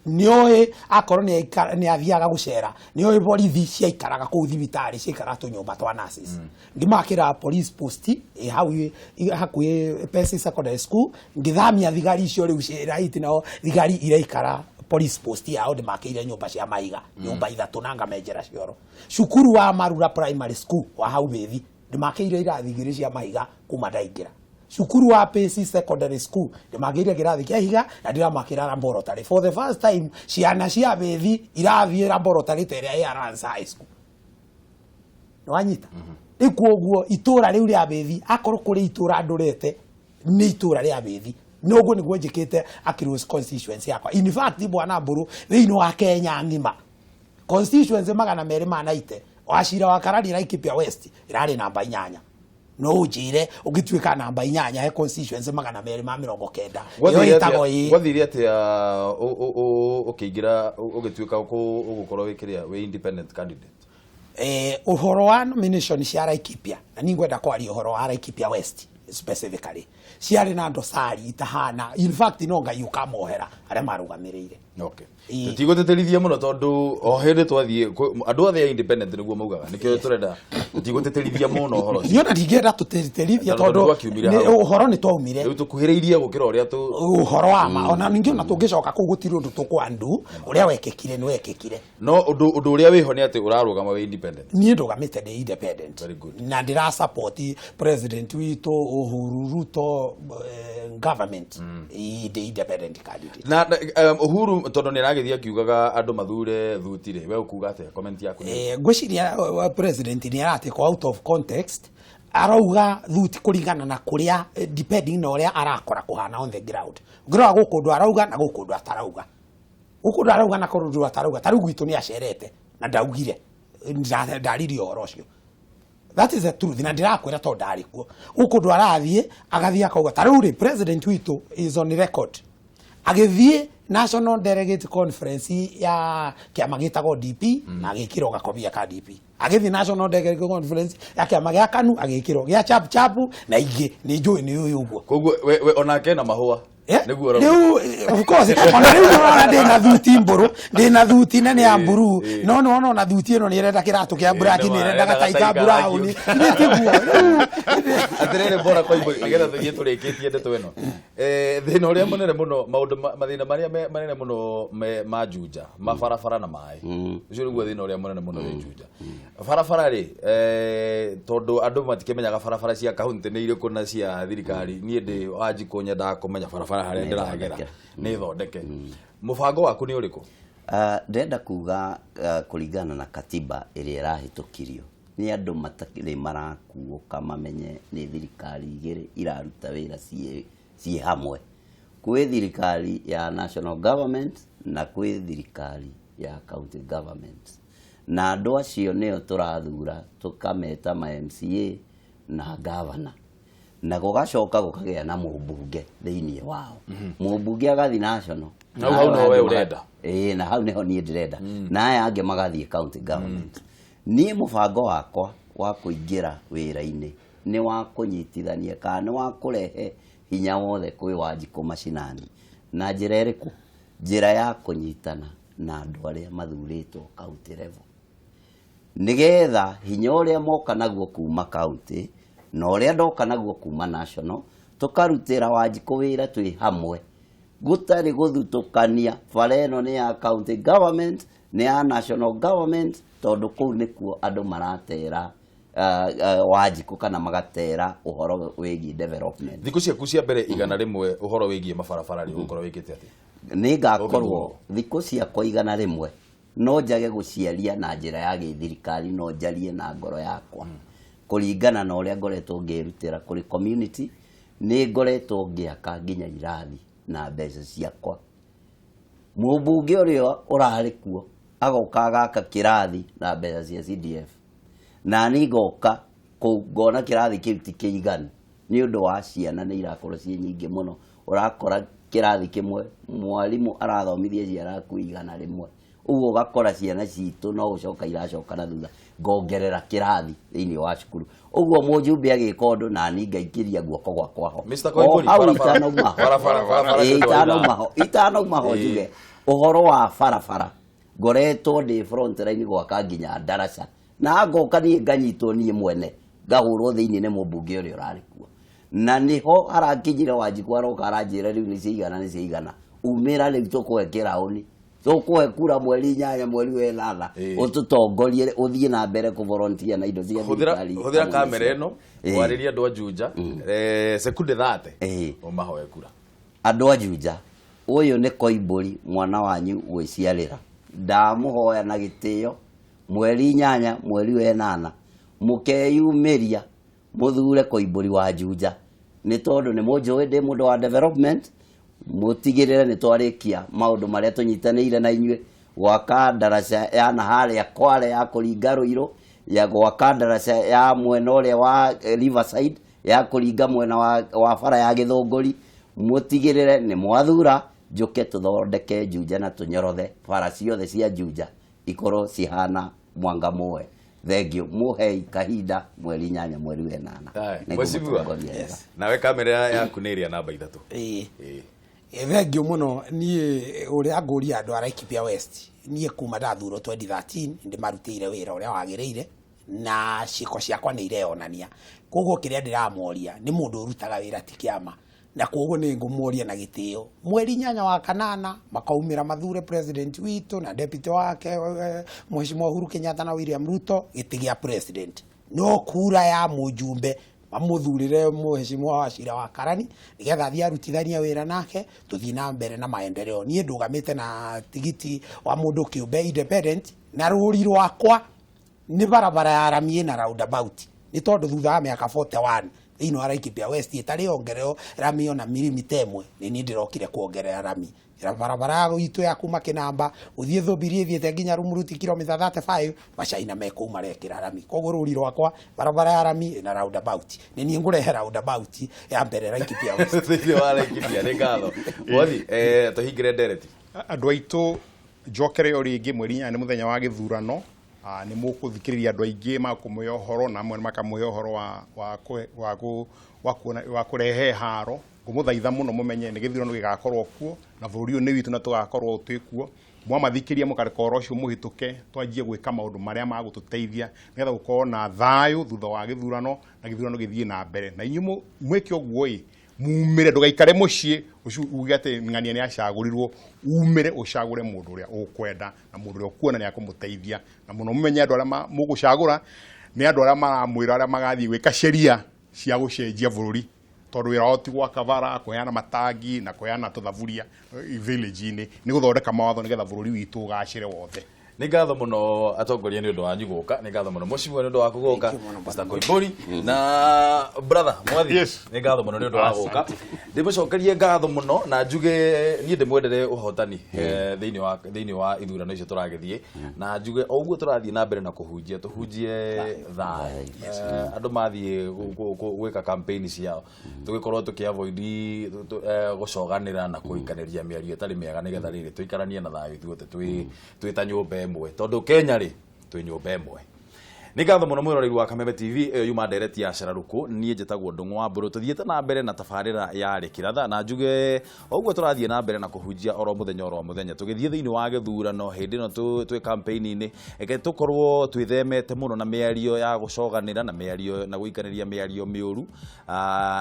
nĩoĩ akorwo nĩ athiaga gũcera, nĩoĩ borithi ciaikaraga kũu thibitarĩ, ciaikaraga tũnyũmba twa nurses. Ngĩmakĩra police post ĩ hau hakuhĩ Pesi Secondary School, ngĩthamia thigari icio rĩu ciĩ right nao thigari iraikara police post yao, ndĩmakĩire nyũmba cia mahiga, nyũmba ithatũ na ngamenjera cioro. Cukuru wa Marura Primary School wa hau Bithi ndĩmakĩire irathi igĩrĩ cia mahiga kuma ndaingĩra. Cukuru wa Pesi Secondary School ndĩmakĩire kĩrathi kĩa ihiga na ndĩramakĩra laboratory. For the first time ciana cia Bithi irathiĩ laboratory ta ĩrĩa ĩ Alliance High School. Nĩwanyita? Rĩu koguo itũra rĩu rĩa Bithi akorwo kũrĩ itũra ndũrete nĩ itũra rĩa Bithi. Noguo nĩguo njĩkĩte across constituency yakwa. In fact bwana Mbũrũ thĩinĩ wa Kenya ng'ima constituency magana merĩ ma naite Wachira wa Karari Laikipia West ĩrarĩ namba 8. No ũnjĩre ũngĩtuĩka namba 8 he constituency magana merĩ ma mĩrongo kenda. Ĩyo ĩtagwo ĩ. Gwathire atĩa ũkĩingĩra ũgĩtuĩka ũgũkorwo wĩ kĩrĩa wĩ independent candidate? Ũhoro wa nomination cia Laikipia, na niĩ ngwenda kwaria ũhoro wa Laikipia West specifically, ciarĩ na dosari itahana. In fact no Ngai ũkamohera arĩa marũgamĩrĩire. Okay. Tũtigũtĩtĩrithia mũno tondũ o hĩndĩ twathiĩ andũ othe a independent nĩguo maugaga, nĩkĩo tũrenda tũtigũtĩtĩrithia mũno ũhoro ũcio. Niĩ ona ndingĩenda tũtĩtĩrithie Tondũ tondũ twakiumire hau. ũhoro nĩ twaumire. Rĩu tũkuhĩrĩirie gũkĩra ũrĩa tũ ũhoro wa ma. Ona ningĩ ona tũngĩcoka kũu gũtirĩ ũndũ tũkwandu, ũrĩa wekĩkire nĩ wekĩkire. No ũndũ ũrĩa wĩho nĩ atĩ ũrarũgama wĩ independent. Niĩ ndũgamĩte ndĩ independent. Very good. Na ndĩra support president witũ Uhuru Ruto, government. Ndĩ independent candidate. Na Uhuru tondũ nĩ aragĩthiĩ akiugaga andũ mathure thuti rĩ, we ũkuga atĩa? Comment yaku nĩ Ngwĩciria president nĩ aratekwo out of context. Arauga thuti kũringana na kũrĩa, depending na ũrĩa arakora kũhana on the ground. Ũngĩrora gũkũ ũndũ arauga na gũkũ ũndũ atarauga. Gũkũ ũndũ arauga na kũndũ ũndũ atarauga. Ta rĩu gwitũ nĩ acerete na ndaugire. Ndaririe ũhoro ũcio. That is the truth. Na ndĩrakwĩra tondũ ndarĩ kuo. Gũkũ ũndũ arathiĩ, agathiĩ akauga. Ta rĩu rĩ, president witũ is on record. Agĩthiĩ National Delegate Conference ya kĩama gĩtagwo DP, na agĩkĩrwo gakobia ka DP. Agĩthiĩ National Delegate Conference ya kĩama gĩa KANU, agĩkĩrwo gĩa Chap Chap na ingĩ. Nĩ njũĩ nĩ ũyũ ũguo. Koguo we onake na mahũa. Nĩguo ũrauga. Rĩu of course ona rĩu nĩwona ndĩna thuti mbũrũ, ndĩna thuti nene ya mburuu, no nĩwona ona thuti ĩno nĩ ĩrenda kĩratũ kĩa black, nĩ ĩrenda gatai ka brown, nĩ tiguo rĩu. Atirĩrĩ, Bora Koimbũri, nĩgetha tũthiĩ tũrĩkĩtie ndeto ĩno, thĩna ũrĩa mũnene mũno, maũndũ mathĩna marĩa manene mũno ma Juja, mabarabara na maĩ, ũcio nĩguo thĩna ũrĩa mũnene mũno wĩ Juja. Barabara rĩ, tondũ andũ matikĩmenyaga barabara cia kaunti nĩ irĩkũ na cia thirikari, niĩ ndĩ Wanjikũ nyendaga kũmenya barabara harĩa Nĩ ndĩragera thondeke. Nĩ thondeke. Mũbango waku nĩ ũrĩkũ? Ndĩrenda kuga kũringana na katiba ĩrĩa ĩrahĩtũkirio nĩ andũ matarĩ marakuũka mamenye nĩ thirikari igĩrĩ iraruta wĩra ciĩ hamwe. Kwĩ thirikari ya national government na kwĩ thirikari ya county government, na andũ acio nĩo tũrathura tũkameta ma MCA na governor, na gũgacoka gũkagĩa na mũmbunge thĩinĩ wao. Mũmbunge agathiĩ national. Na hau nĩho we ũrenda. Ĩĩ, na hau nĩho niĩ ndĩrenda, na aya angĩ magathiĩ county government. Niĩ mũbango wakwa wa kũingĩra wĩra-inĩ nĩ wa kũnyitithania kana nĩ wa kũrehe hinya wothe kwĩ Wanjikũ macinani. Na njĩra ĩrĩkũ? Njĩra ya kũnyitana na andũ arĩa mathurĩtwo county level, nĩgetha hinya ũrĩa moka naguo kuma county na ũrĩa ndoka naguo kuma national, tũkarutĩra Wanjikũ wĩra twĩ hamwe, gũtarĩ gũthutũkania bara ĩno nĩ ya county government, nĩ ya national government, tondũ kũu nĩkuo andũ maratera Wanjikũ kana magatera ũhoro wĩgiĩ development. Thikũ ciaku cia mbere 100, ũhoro wĩgiĩ mabarabara rĩ, ũgũkorwo wĩkĩte atĩa? Nĩ ngakorwo thikũ ciakwa 100 no njage gũciaria na njĩra ya gĩthirikari, no njarie na ngoro yakwa kũringana na ũrĩa ngoretwo ngĩrutĩra kũrĩ community. Nĩ ngoretwo ngĩaka nginya irathi na mbeca ciakwa. Mũmbunge ũrĩa ũrarĩ kuo agoka agaka kĩrathi na mbeca cia CDF, na niĩ ngoka kũu ngona kĩrathi kĩu ti kĩiganu nĩ ũndũ wa ciana nĩ irakorwo ciĩ nyingĩ mũno. Ũrakora kĩrathi kĩmwe mwarimũ arathomithia ciana hakuhĩ 100, ũguo ũgakora ciana citũ no gũcoka iracoka na thutha. Ngongerera kĩrathi thĩinĩ wa cukuru, ũguo mũjumbe agĩka ũndũ na niĩ ngaikĩria guoko gwakwa ho. Mr. O Koimbũri, hau barabara. itanauma ho. Barabara, barabara, Ĩĩ, tondũ itanauma ho, itanauma ho, njuge ũhoro wa barabara, ngoretwo ndĩ front line gwaka nginya ndaraca, na ngoka niĩ nganyitwo niĩ mwene ngahũrwo thĩinĩ nĩ mũmbunge ũrĩa ũrarĩ kuo, na nĩho harakinyire Wanjikũ aroka aranjĩra rĩu nĩ ciaigana, nĩ ciaigana, umĩra rĩu tũkũhe kĩraũni, tũkũhe kura mweri 8 mweri wa 8, ũtũtongorie ũthiĩ na mbere kũ volunteer na indo cia Hũthĩra thirikari. Hũthĩra kamera ĩno warĩrie andũ a Juja, sekunde 30, ũmahoe kura. Andũ a Juja, ũyũ nĩ Koimbũri mwana wanyu gwĩciarĩra. Ndamũhoya na gĩtĩo, mweri 8 mweri wa 8 mũkeyumĩria mũthure Koimbũri wa Juja, nĩ tondũ nĩ mũnjũĩ ndĩ mũndũ wa development. Mũtigĩrĩre nĩ twarĩkia maũndũ marĩa tũnyitanĩire na inyuĩ, gwaka ndaraca ya na harĩa Kware ya kũringa Rũirũ, ya gwaka ndaraca ya mwena ũrĩa wa Riverside ya kũringa mwena wa bara ya Gĩthũngũri. Mũtigĩrĩre nĩ mwathura njũke tũthondeke Juja na tũnyorothe bara ciothe cia Juja ikorwo cihana mwanga muwe. Thengio, muhei kahinda mweri 8 mweri wa 8. Haya, Mheshimiwa, Nĩngũmũtongoria wega. Nawe kamera yaku nĩ ĩrĩa namba 3. Ĩĩ. Ĩĩ. Thengio mũno. Niĩ ũrĩa ngũria andũ a Laikipia West, niĩ kuma ndathurwo 2013 ndĩmarutĩire wĩra ũrĩa wagĩrĩire na ciĩko ciakwa nĩ ireyonania. Koguo kĩrĩa ndĩramoria nĩ mũndũ ũrutaga wĩra ti kĩama, na koguo nĩ ngũmoria na gĩtĩo mweri 8 wa 8 makaumĩra mathure president witũ na deputy wake, Mheshimiwa Uhuru Kenyatta na William Ruto gĩtĩ gĩa president, no kura ya mũjumbe mamuthurire Mheshimiwa Wachira wa Karani nigetha athiĩ arutithanie wĩra nake tũthiĩ na mbere na maendeleo. Niĩ ndũgamĩte na tigiti wa mũndũ kĩũmbe, independent, na rũri rwakwa nĩ barabara ya rami na roundabout, nĩ tondũ thutha wa mĩaka 41 thĩinĩ wa Laikipia West ĩtarĩ ongererwo rami ona mirimita 1, nĩ niĩ ndĩrokire kuongerera rami barabara itũ ya kuma Kinamba gũthiĩ Thũmbiri ĩthiĩte nginya Rumuruti kilomita 35. Macaina mekũu marekĩra rami. Koguo rũri rwakwa barabara ya rami na roundabout, nĩ niĩ ngũrehe roundabout ya mbere Laikipia West. Thĩinĩ wa Laikipia. Nĩ ngatho Mwathi, tũhingĩre ndereti. Andũ aitũ, njokere o rĩngĩ, mweri 8 nĩ mũthenya wa gĩthurano. Nĩ mũkũthikĩrĩria andũ aingĩ makũmũhe ũhoro na amwe makamũhe ũhoro wa wa kũhe- wa kũ- wa kuona wa kũrehe haro. Ngũmũthaitha mũno mũmenye nĩ gĩthurano gĩgakorwo kuo na bũrũri ũyũ nĩ witũ na tũgakorwo twĩ kuo. Mwamathikĩria mũkareka ũhoro ũcio mũhĩtũke, twanjie gwĩka maũndũ marĩa magũtũteithia nĩgetha gũkorwo na thayũ thutha wa gĩthurano na gĩthurano gĩthiĩ na mbere. Na inyuĩ mwĩke ũguo ĩ, mumĩre, ndũgaikare mũciĩ uge atĩ ng'ania nĩ acagũrirwo, umĩre ũcagũre mũndũ ũrĩa ũkwenda na mũndũ ũrĩa ũkuona nĩ akũmũteithia. Na mũno mũmenye andũ arĩa mũgũcagũra nĩ andũ arĩa maramwĩra arĩa magathiĩ gwĩka sheria cia gũcenjia bũrũri, tondũ wĩra wao ti gwaka bara, kũheana matangi na kũheana tũthaburia village-inĩ, nĩ gũthondeka mawatho nĩgetha bũrũri witũ ũgacĩre wothe. Nĩ ngatho mũno atongoria nĩ ũndũ wanyu gũka, nĩ ngatho mũno mũcimwe nĩ ũndũ waku gũka, Mr. Koimbũri na brother Mwathi, nĩ ngatho mũno nĩ ũndũ wa gũka. Ndĩmũcokerie ngatho mũno na njuge niĩ ndĩmwendere ũhotani thĩinĩ wa ithurano icio tũragĩthiĩ, na njuge o ũguo tũrathiĩ na mbere na kũhunjia, tũhunjie thayũ. Andũ mathiĩ gwĩka campaign ciao tũgĩkorwo tũkĩ-avoid gũcoganĩra na kũikanĩria mĩario ĩtarĩ mĩega, nĩgetha rĩrĩ tũikaranie na thayũ ithuothe twĩ ta nyũmba ĩmwe, tondũ Kenya rĩ twĩ nyũmba ĩmwe. Nĩ ngatho mũno mwĩroreri wa Kameme TV, ĩyo yuma ndereti ya Cararũkũ. Niĩ njĩtagwo Ndũng'ũ wa Mbũrũ. Tũthiĩte na mbere na tabarĩra ya Rĩkĩratha, na njuge ũguo tũrathiĩ na mbere na kũhunjia oro mũthenya oro mũthenya tũgĩthiĩ thĩinĩ wa gĩthurano hĩndĩ ĩno twĩ campaign-inĩ, reke tũkorwo twĩthemete mũno na mĩario ya gũcoganĩra na mĩario na gũikanĩria mĩario mĩũru.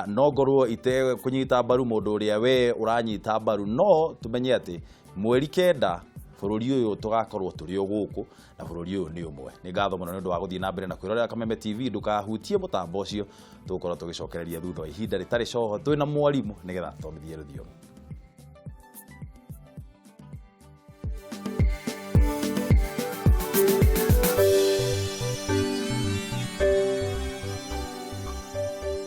No ngorwo ite kũnyita mbaru mũndũ ũrĩa we ũranyita mbaru, no tũmenye atĩ mweri 9 bũrũri ũyũ tũgakorwo tũrĩ o gũkũ na bũrũri ũyũ nĩ ũmwe. Nĩ ngatho mũno nĩ ũndũ wa gũthiĩ na mbere na kwĩrorera Kameme TV. Ndũkahutie mũtambo ũcio, tũgũkorwo tũgĩcokereria thutha wa ihinda rĩtarĩ coho twĩna mwarimũ nĩgetha tũthomithie rũthiomi.